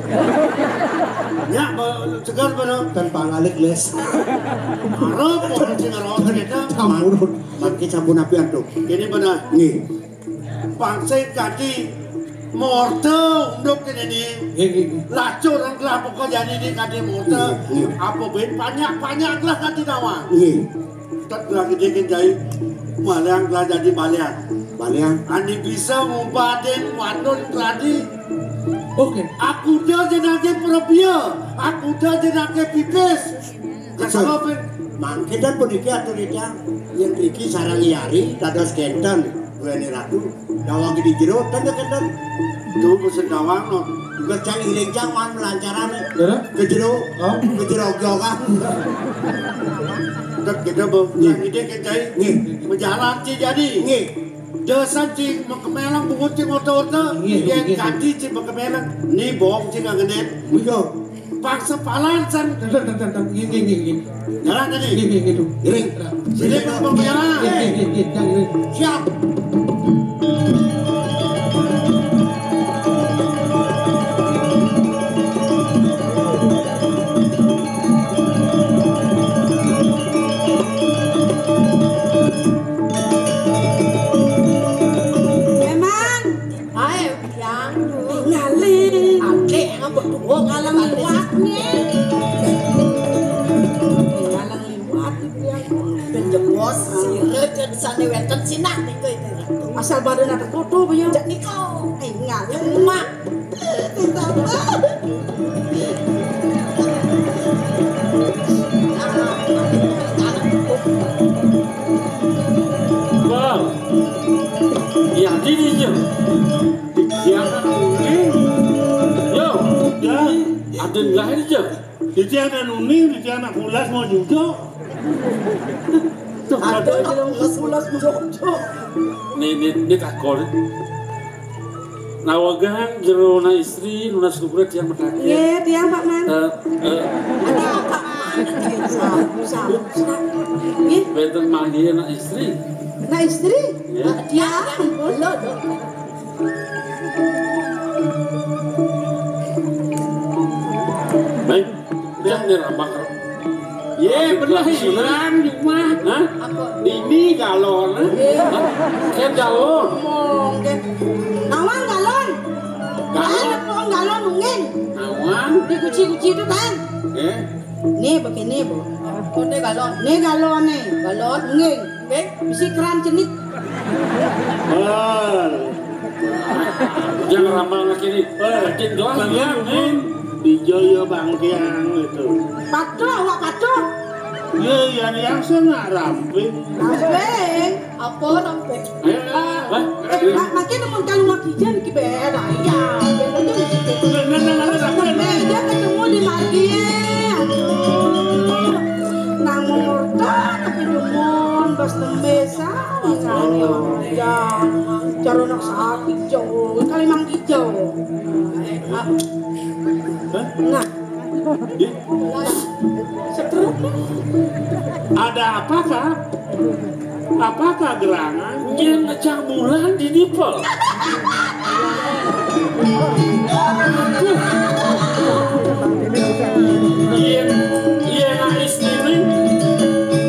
Ya, ba-, segar bener. Kan pangalih les. Arep orang sing ngerot kita. Campur. Mangke sampun api antuk. Ini bener. Nih. Bangsa kadi morte unduk kene ni. Nggih, nggih, nggih. Lacur nang gelah pokok jani ni kadi morte. Nggih, nggih. Apa ben banyak-banyak gelah kadi nawang. Nggih. Tet gelah gede kejai. Balian gelah jadi balian. Balian. Andi bisa ngubatin wadon keladi. Oke. Aku dah jenake perepia. Aku dah jenake pipis. Betul. Mangke dan puniki atur titiang, yen mriki sareng Yari dados kenten, duweni ratu. Dawang di jero ten ya kenten. Itu pesen dawang no. Juga cang iring cang wan melancarane. Dara? Ke jero. Oh. Ke jero jogan. Tet kita, Bu. Nggih. Yang ini kecai. Nggih. Menjalan ci jadi. Nggih. Desan ci mekemelang bungut ci ngoto-oto. Nggih, nggih, nggih. Yang kaji ci mekemelang. Ni bohong ci nggak ngenet. Betul. Paksa palan san. Ten, ten, ten, ten. Nggih, nggih, nggih, nggih. Jalan tadi. Nggih, nggih, nggih, tuh. Ngiring. Sini ke pemeliharaan. Nggih, nggih, nggih, nggih, nggih. Memang. Ae, yang. Ngalih. Adek, ngambek dua ngalang liwat nih. Ngalang liwat iki yang. Ben jebos, sira jan sane wenten sinah nika iki. Asal badan ada foto apa ya? Cek nika. Eh, ngalih. Mak. Bang. Ya, di dia. Dia kan uning. Yo, ya. Ada lain aja. Titi ada uning, titi anak ulas mau juga. Tuh, ada aja yang ulas-ulas mau juga. Ini, ini, ini takon. Nawegang jero na istri, nunas lugra tiang mataken. Nggih, tiang, Pak Man. Eh, eh. Ada Pak Man. Salam, salam, salam. Nggih. Wenten manggihe na istri. Na istri? Nggih. Tiang, lho, lho. Baik. Jangan dirambak. Ye, bener hilang di rumah. Hah? Apa? Dini galon. Iya. Hah? Saya galon. Ngomong deh. Nawang galon. Galon. Ayo, ngomong galon, mungkin. Nawang. Di kunci-kunci itu kan. Eh? Nih, begini, Bu. Apa nih galon? Nih galon nih. Galon, mungkin. Nggih, bisi keran cenit. Bal. Jangan ramal lagi nih. Eh, Makin doang bang, bilang, eh. Pun dijaya bangkiang itu. Patuh, awak patuh. Ya, yang yang sana rampe. Rampe. Apa rampe? Eh, eh, eh. Eh, mak, makin mun kalau mak ijan iki ben, ah, iya. Nah, nah, nah, nah, nah, nah. Iya, ketemu di margi. Aduh. Nang murta tapi dumun bos tembe sawi sawi. Ya, cara nak sakit jauh, kali mang hijau. Hah? Nah, Di- seterusnya. Ada apakah? Apakah gerangan? Yen ngecak bulan di nipel. Yen, yen ais ini,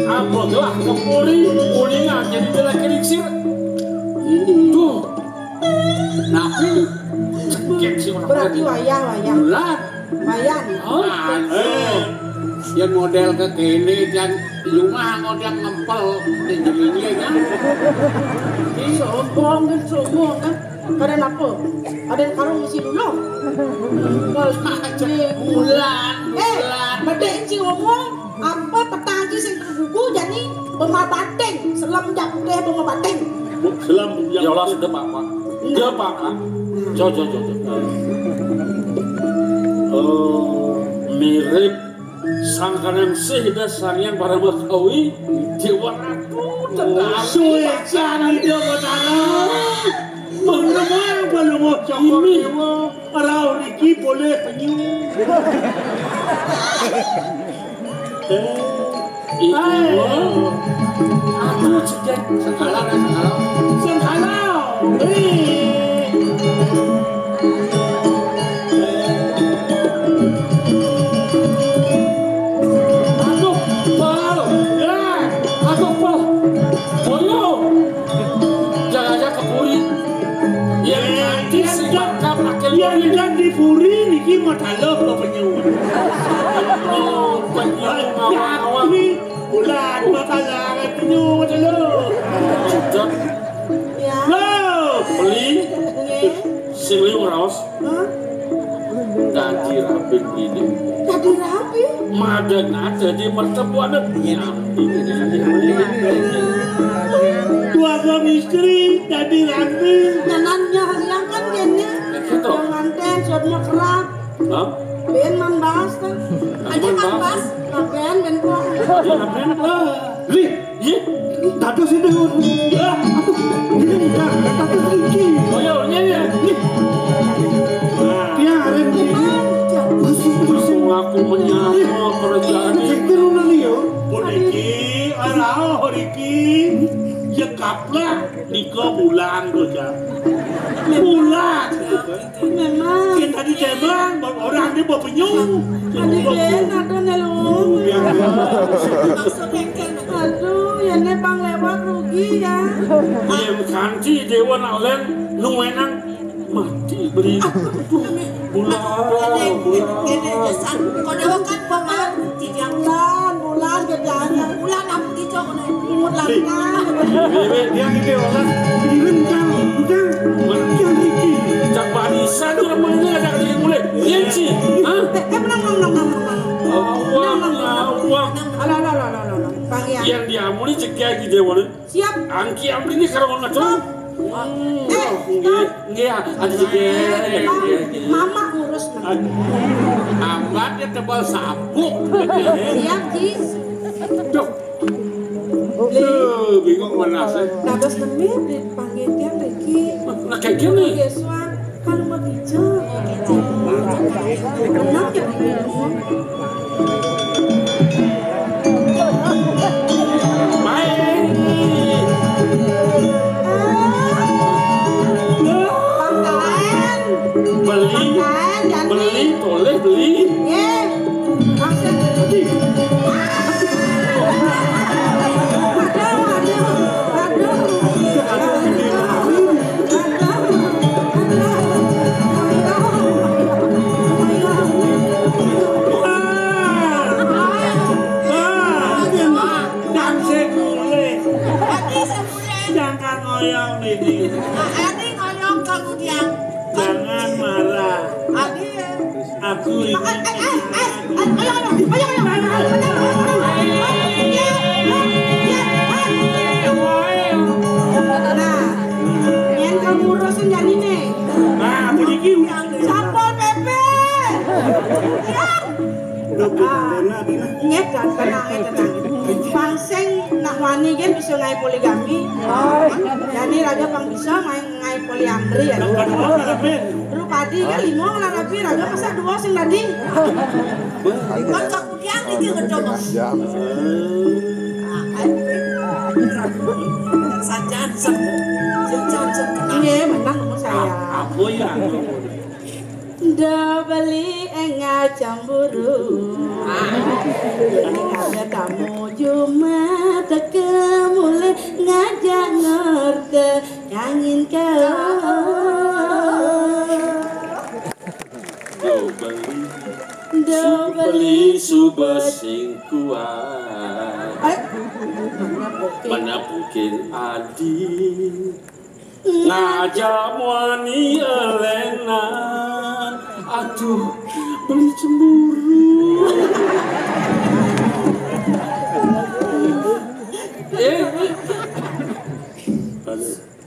apa gelah kepuri, uningan jadi jelek Tuh. Napi? Cekek si orang. Berarti wayah, wayah. Bulan. Wayan. Oh, aduh. Yang model ke kene, yang rumah model ngempel, di jelinya kan. Sombong kan, sombong kan. Ada apa? Ada yang karung isi dulu. Bulan, eh, bulan. Bedek ci ngomong, apa petang ci sing tergugu jadi bunga bating, selem jak deh bunga bating. Selem jak. Ya Allah, sudah, Pak, Pak. Enggak. Ya, Pak, Pak. Jo, jo, jo, jo. Oh, mirip Sang Kanang Sih dan Sang Yang Parama Kawi, Dewa Ratu, Tentara. Suwe cari dia Batara. Mengemar balungo cokor ini. Dewa, arau riki boleh penyu. Eh, itu. Aduh, cedek. Sengkala, sengkala. Sengkala. Eh. Aduh, Pal. Ya, aduh, Pal. Boyo. Jangan aja ke puri. Ya, nanti si bakal pakai ya, puri. Kan di puri niki mau taruh ke penyu. Oh, penyu ngawang-ngawang. Ini bulan bakal lawan penyu mau taruh. Sudah. Ya. Loh, beli. Nggih. Sing liwat raos. Hah? Dadi rabi ini. Dadi rabi? Madeg ada di pertemuan. Iya. Dua suami istri dadi rabi. Nyanannya yang kan kene. Gitu. Yang nganten, suatnya kerap. Hah? Ben man bahas kan? Aja man bahas. Nah, ben, ben kok. Iya, ben. Wih, iya. Dados ini. Aduh, ini enggak. Dados iki. Oh, iya, iya, iya. Nih. Nah. Dia hari ini. Masih, masih. Aku menyapa kerajaan. Cek tirunan yo. Puniki, arah, riki. Ya kaplak, nika bulan, Bocah. Bulan. Memang. Kita di Jemang, orang ini mau penyu. Adik Ben, aduh, nelu. Aduh, ya ini bang lewat rugi ya. Iya, kanti dewa nak len, nu wenang mati beri. Aduh, bulan, bulan. Ini, ini, ini, kau dewa kan bang lewat rugi yang bulan, bulan, bulan, apa gitu, kau naik lumut langkah. Bebek dia gitu, orang kirim kan, bukan, bukan Ricky. Cak Bani, saya tuh orang mulai ada yang mulai. Iya, Ci. Hah? Eh, eh, menang, menang, menang, menang, menang. Awang, awang. Alah, alah, alah, alah, alah. Bang, ya. Yang diamuli cek ya gitu, mana? Siap. Angki amri ini kalau nggak tahu. Eh, nggih, nggih, ada juga. Mama ngurus. Aduh. Ambat ya tebal sabuk. Siap, Ci. Duh. Duh, bingung mana sih? Dados nemi di pangitian iki. Nah, kayak gini. Yesuan. Kalau mau hijau, hijau. Benar ya, Bu? Baik. Pakaian. Beli. Pakaian, jadi. Beli, boleh beli. Nggih. Maksud. Aduh, aduh, aduh. Jangan sing mulih. Jangan ngoyong ini. Jangan marah. Aku ini. Nah, yen kamu urusan jane ne. Nah, aku iki. Satpol P P. Nggih, tenang, tenang. Bang sing nak wani kan bisa ngai poligami. Jadi raja bang bisa main ngai poliandri ya. Lu padi kan lima ngelar rapi, raja masa dua sing tadi. Kan sak kudian iki ngecoba. Sajan sem. Sajan sem kenal. Iya, menang sama saya. Apa ya? Nda beli enggak cemburu. Ada tamu Jumat teka mulai ngajak Kangin kau. Do beli, do beli suba sing kuat. Eh? Mana mungkin adi ngajak muani elenan. Aduh, beli cemburu. Eh.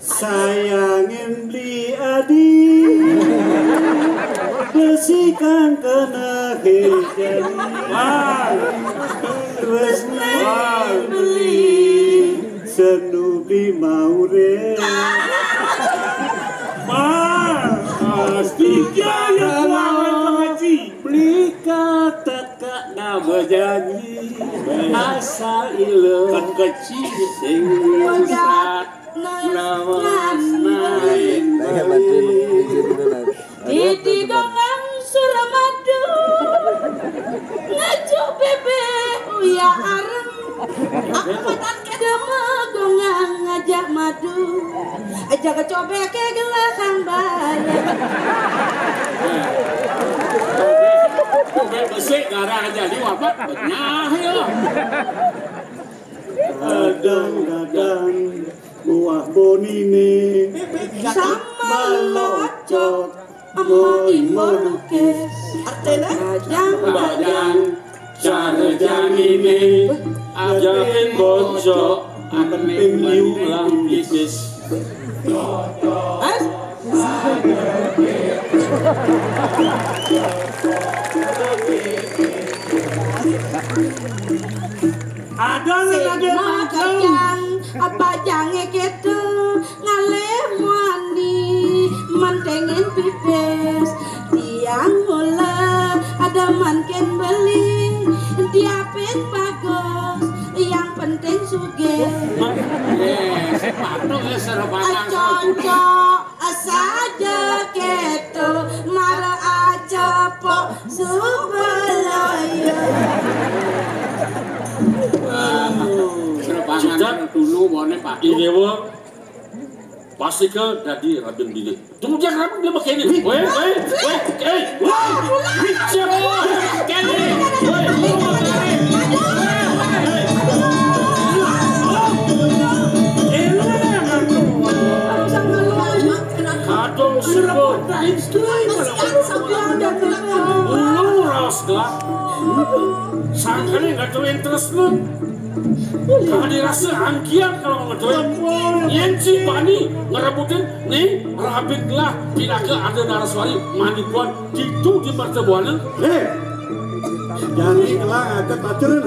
Sayangin beli adi besi kang kena hejani. Wah. Terus beli senu beli maure. Wah. Pasti ya lawan pengaji. Beli kata kak nama janji. Asal ilo kecil sing rusak. Nah, bantuin, bantuin, bantuin, bantuin. Didi Gonggang Suramadu, ngajak bebek uya areng. Aku matan kada magonggang ngajak madu. Aja kecobek ke gelakang bareng. Cobek besik garang aja di wabak benyah ya. Kadang-kadang buah bonine sama locok, imo imo lukis. Artine? Bajang, bajang, cara janine, ajakin bocok, penting liu lah tipis. Mas? Ada nih, ada. Sing ada. Kacang, apa jange keto, ngalih muani, mantengin pipis. Tiang mula ada manken beli, diapin bagus, yang penting sugih. Eh, sepatu ya serebangan. Cocok. Saja keto mara acepok subalaya. Sudah dulu bone Pak. Ini wong pasti ke dadi rabin bilik. Tunggu dia rabin bilik begini. Weh, weh, weh, eh, weh. Siapa? Kali. Weh, weh. Kadung suruh. Ulu raos gelap. Sangkane nggak tahu interest lu. Kalau dirasa angkian kalau ngedoy. Yen si bani ngerebutin nih, rabit lah, pinaka ada naraswari manipuan ditu di pertemuan. Hei, jadi kelang aja pacaran.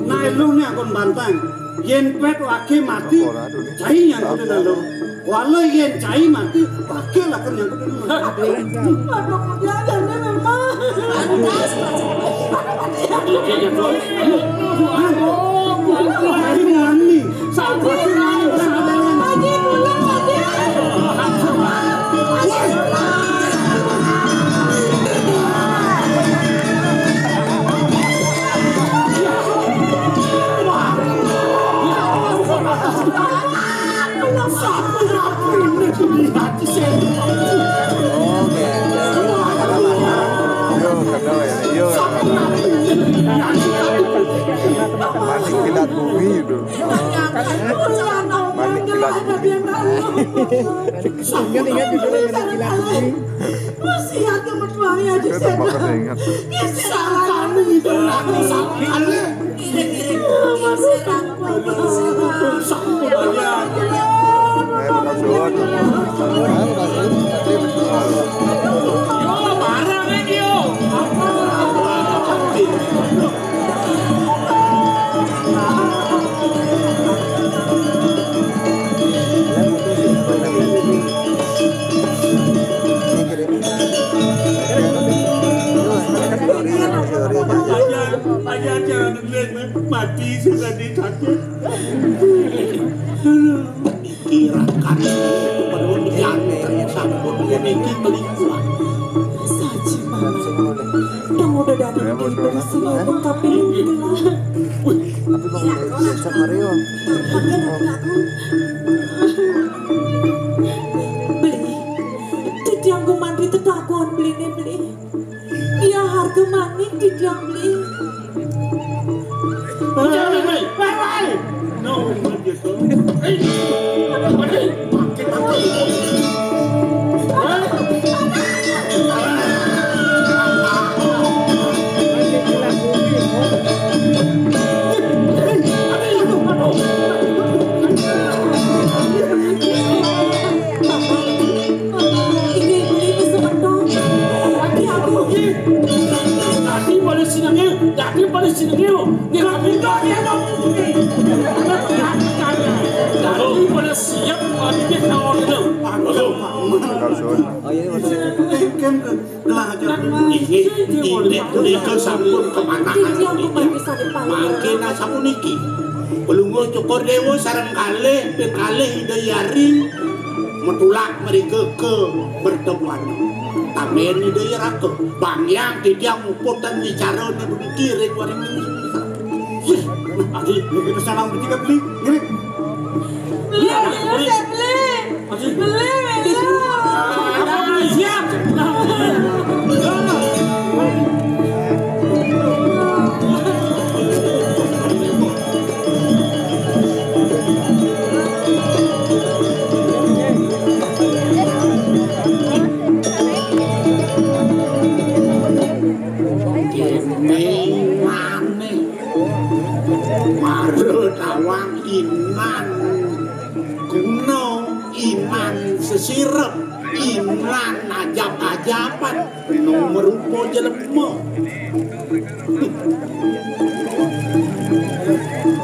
Nah, lu nih akun bantang. Yen pet wake mati, cai nyangkut dalam. Walau yen cai mati, wake lah kan nyangkut dalam. Aduh, dia ada memang. Pantas, Pak. Ini mani. Sabar, mani. Sabar. Lagi pulang, lagi. Yo, kenal ya. Yo, kenal. Manik kilat bumi itu. Manik kilat bumi. Ingat, ingat judulnya Manik Kilat Bumi. Masih ada mertuanya di sana. Ingat. Salah kamu itu, aku salah kali. Ayo, Mas Don. Yo, barang ini, yo. Aja, aja, aja, mati sudah disakit. Kirakan perlu diantar sampun niki kelingkuhan. Saja, Paman. Dong udah datang di sini lengkap ini. Wih. Tapi Bang udah diajak Mario. Makan aku. Titiang beli. Hei, hei, hei. No, hei, hei. Ini, ini bisa mentok. Tapi aku. Tadi pada sinengil, tadi pada sinengil. Ini kami. Tadi pada siap, tadi dia kawan itu. Ini, ini, ini sampun kemana? Mangkin sampun iki. Pelungguh Cokor Dewa sareng kalih, ping kalih Ida Hyang Metulak mriki ke pertemuan. Tamen Ida Hyang Raka. Bang Hyang titiang muput ten wicarane puniki ring waring niki. Wih, aduh, niki pesan nang mriki, Beli. Nggih. Beli, beli, beli. Aduh. Beli, beli. Siap. Kene maneh. Mara tawang inan guna, inan sesirep, inan ajap-ajapan, no merupa jelema.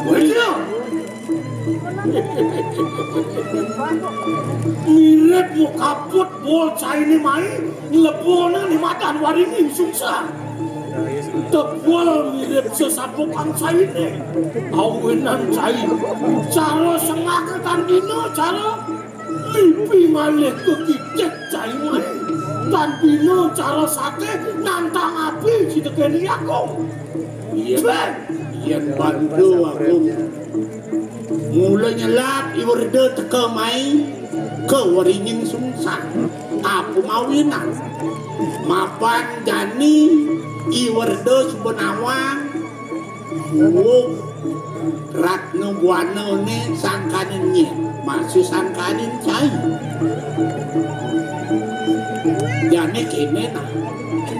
Wah, iya. Mirip mukaput bol caine mai, nglebona ni madan waringin sungsang. Tebul mirip sesapukan caine. Awenan cai. Cara sengak tan bina, cara lipi malih kekicik cai mai. Tan bina cara sate nantang api ditekeni aku. Yen, yen bantu aku. Mula nyelap I Werda teka mai ka waringin sungsang. Apa mawinan? Mapan jani I Werda suba nawang. Wuh, Ratna Buana ne sangkaning nyen, masih sangkaning cai. Jani kene nah.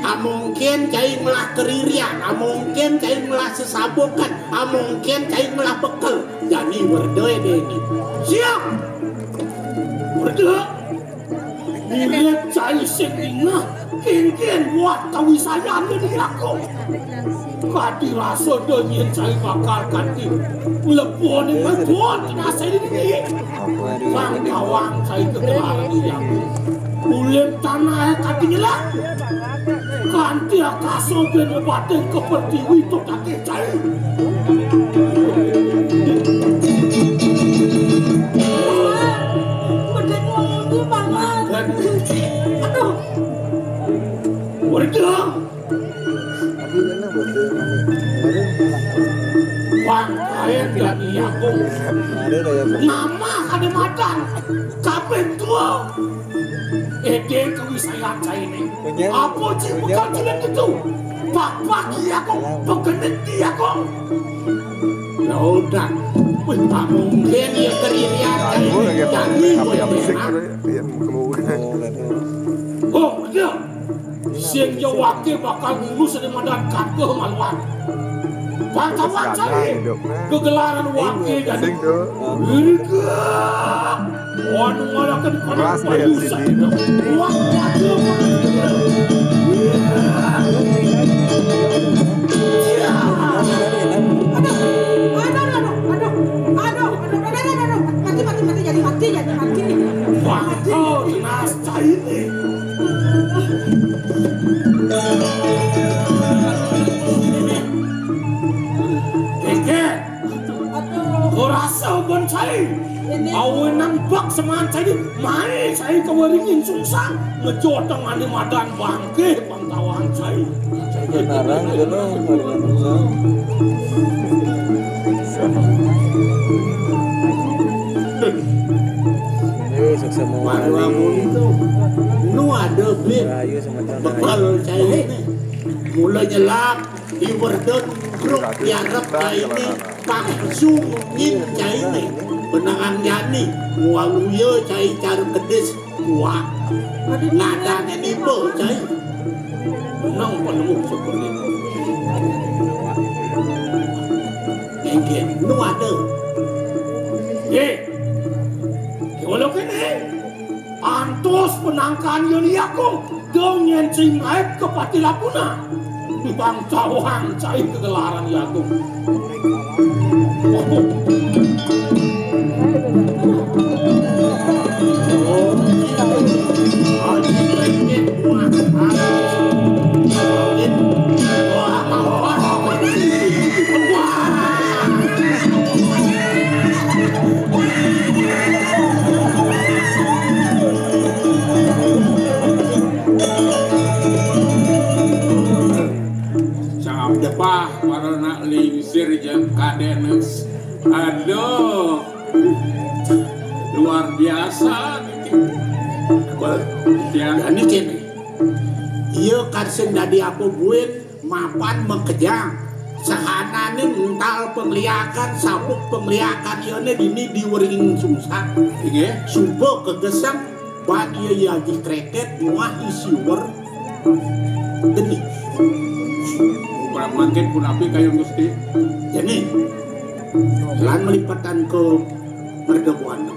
Amongken cai ngelah keririan, amongken cai ngelah sesabukan, amongken cai ngelah bekel. Jani Werda dene. Siap. Werda. Mirip cai sing ingeh, kengken buat kawisayan dene aku. Kadi rasa do nyen cai bakal kanti. Mlebone mlebon tenase dene. Bang kawang cai kegelaran yang. Ulim tanah kadi nyelak. Kanti akasa ben obatin ke pertiwi to cai. Medhit ngomongke banget. Aduh. Werda. Wang kaen dan iya aku. Nama kade madan. Kaping tua. Ede kawisayan caine. Apa ci bekal cilik itu? Bapak iya kok, begenek iya kok. Ya udah. Wih, tak mungkin ya keririan caine. Jangan gue ya. Oh, iya. Sing jawake bakal ngulus ade madan kageh maluan. Bangsawan sae gegelaran wake dadi. Irika. Wan ngalaken kono payu sae. Wak wak. Aduh, aduh, aduh, aduh, aduh, aduh, aduh, aduh, aduh, mati, mati, mati, jadi mati, jadi mati. Wah, oh, nas caine. Keke, aduh. Ora saben sae. Awenan bak seman sae, mae sae kawaringin sungsang, ngejo tengane madan bangke pangtawan sae. Narang kono, kawaringin sungsang. Ayo, sukses mau. Baru amun itu. Nu ada, Bib. Ayo, sama-sama. Bekal sae. Mula nyelap, iwerdon gruk yarep caine, pang sungin caine, benangan yani, mualuya cai cara kedis, kuak. Nadane niba cai. Nang penuh seperti itu. Nengke, nu ada. Eh, kalau kene, antos penangkan yo ni aku, dong yang cimai ke pati lapuna. Bang cawang cai kegelaran ya aku. Cangap depah para nak lingsir jeung kadenes. Aduh. Luar biasa niki. Bel, ya. Dani kene. Iya kan sing dadi apa buin mapan makejang. Sahanane ental pengliakan, sabuk pengliakan iyane dini diwering sungsang. Inggih. Suba kegesang, ban iya yaji kreket muah isiwer. Geni. Mangkin punapi kayun Gusti? Jani. Lan melipetan ke merga buana.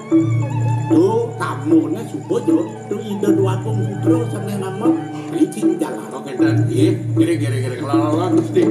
Tuh, tamune suba jo. Tuh, Ida Dwagung Putra sane nama licin jalan. Oke, dan, iya, kira-kira, kira-kira, Gusti.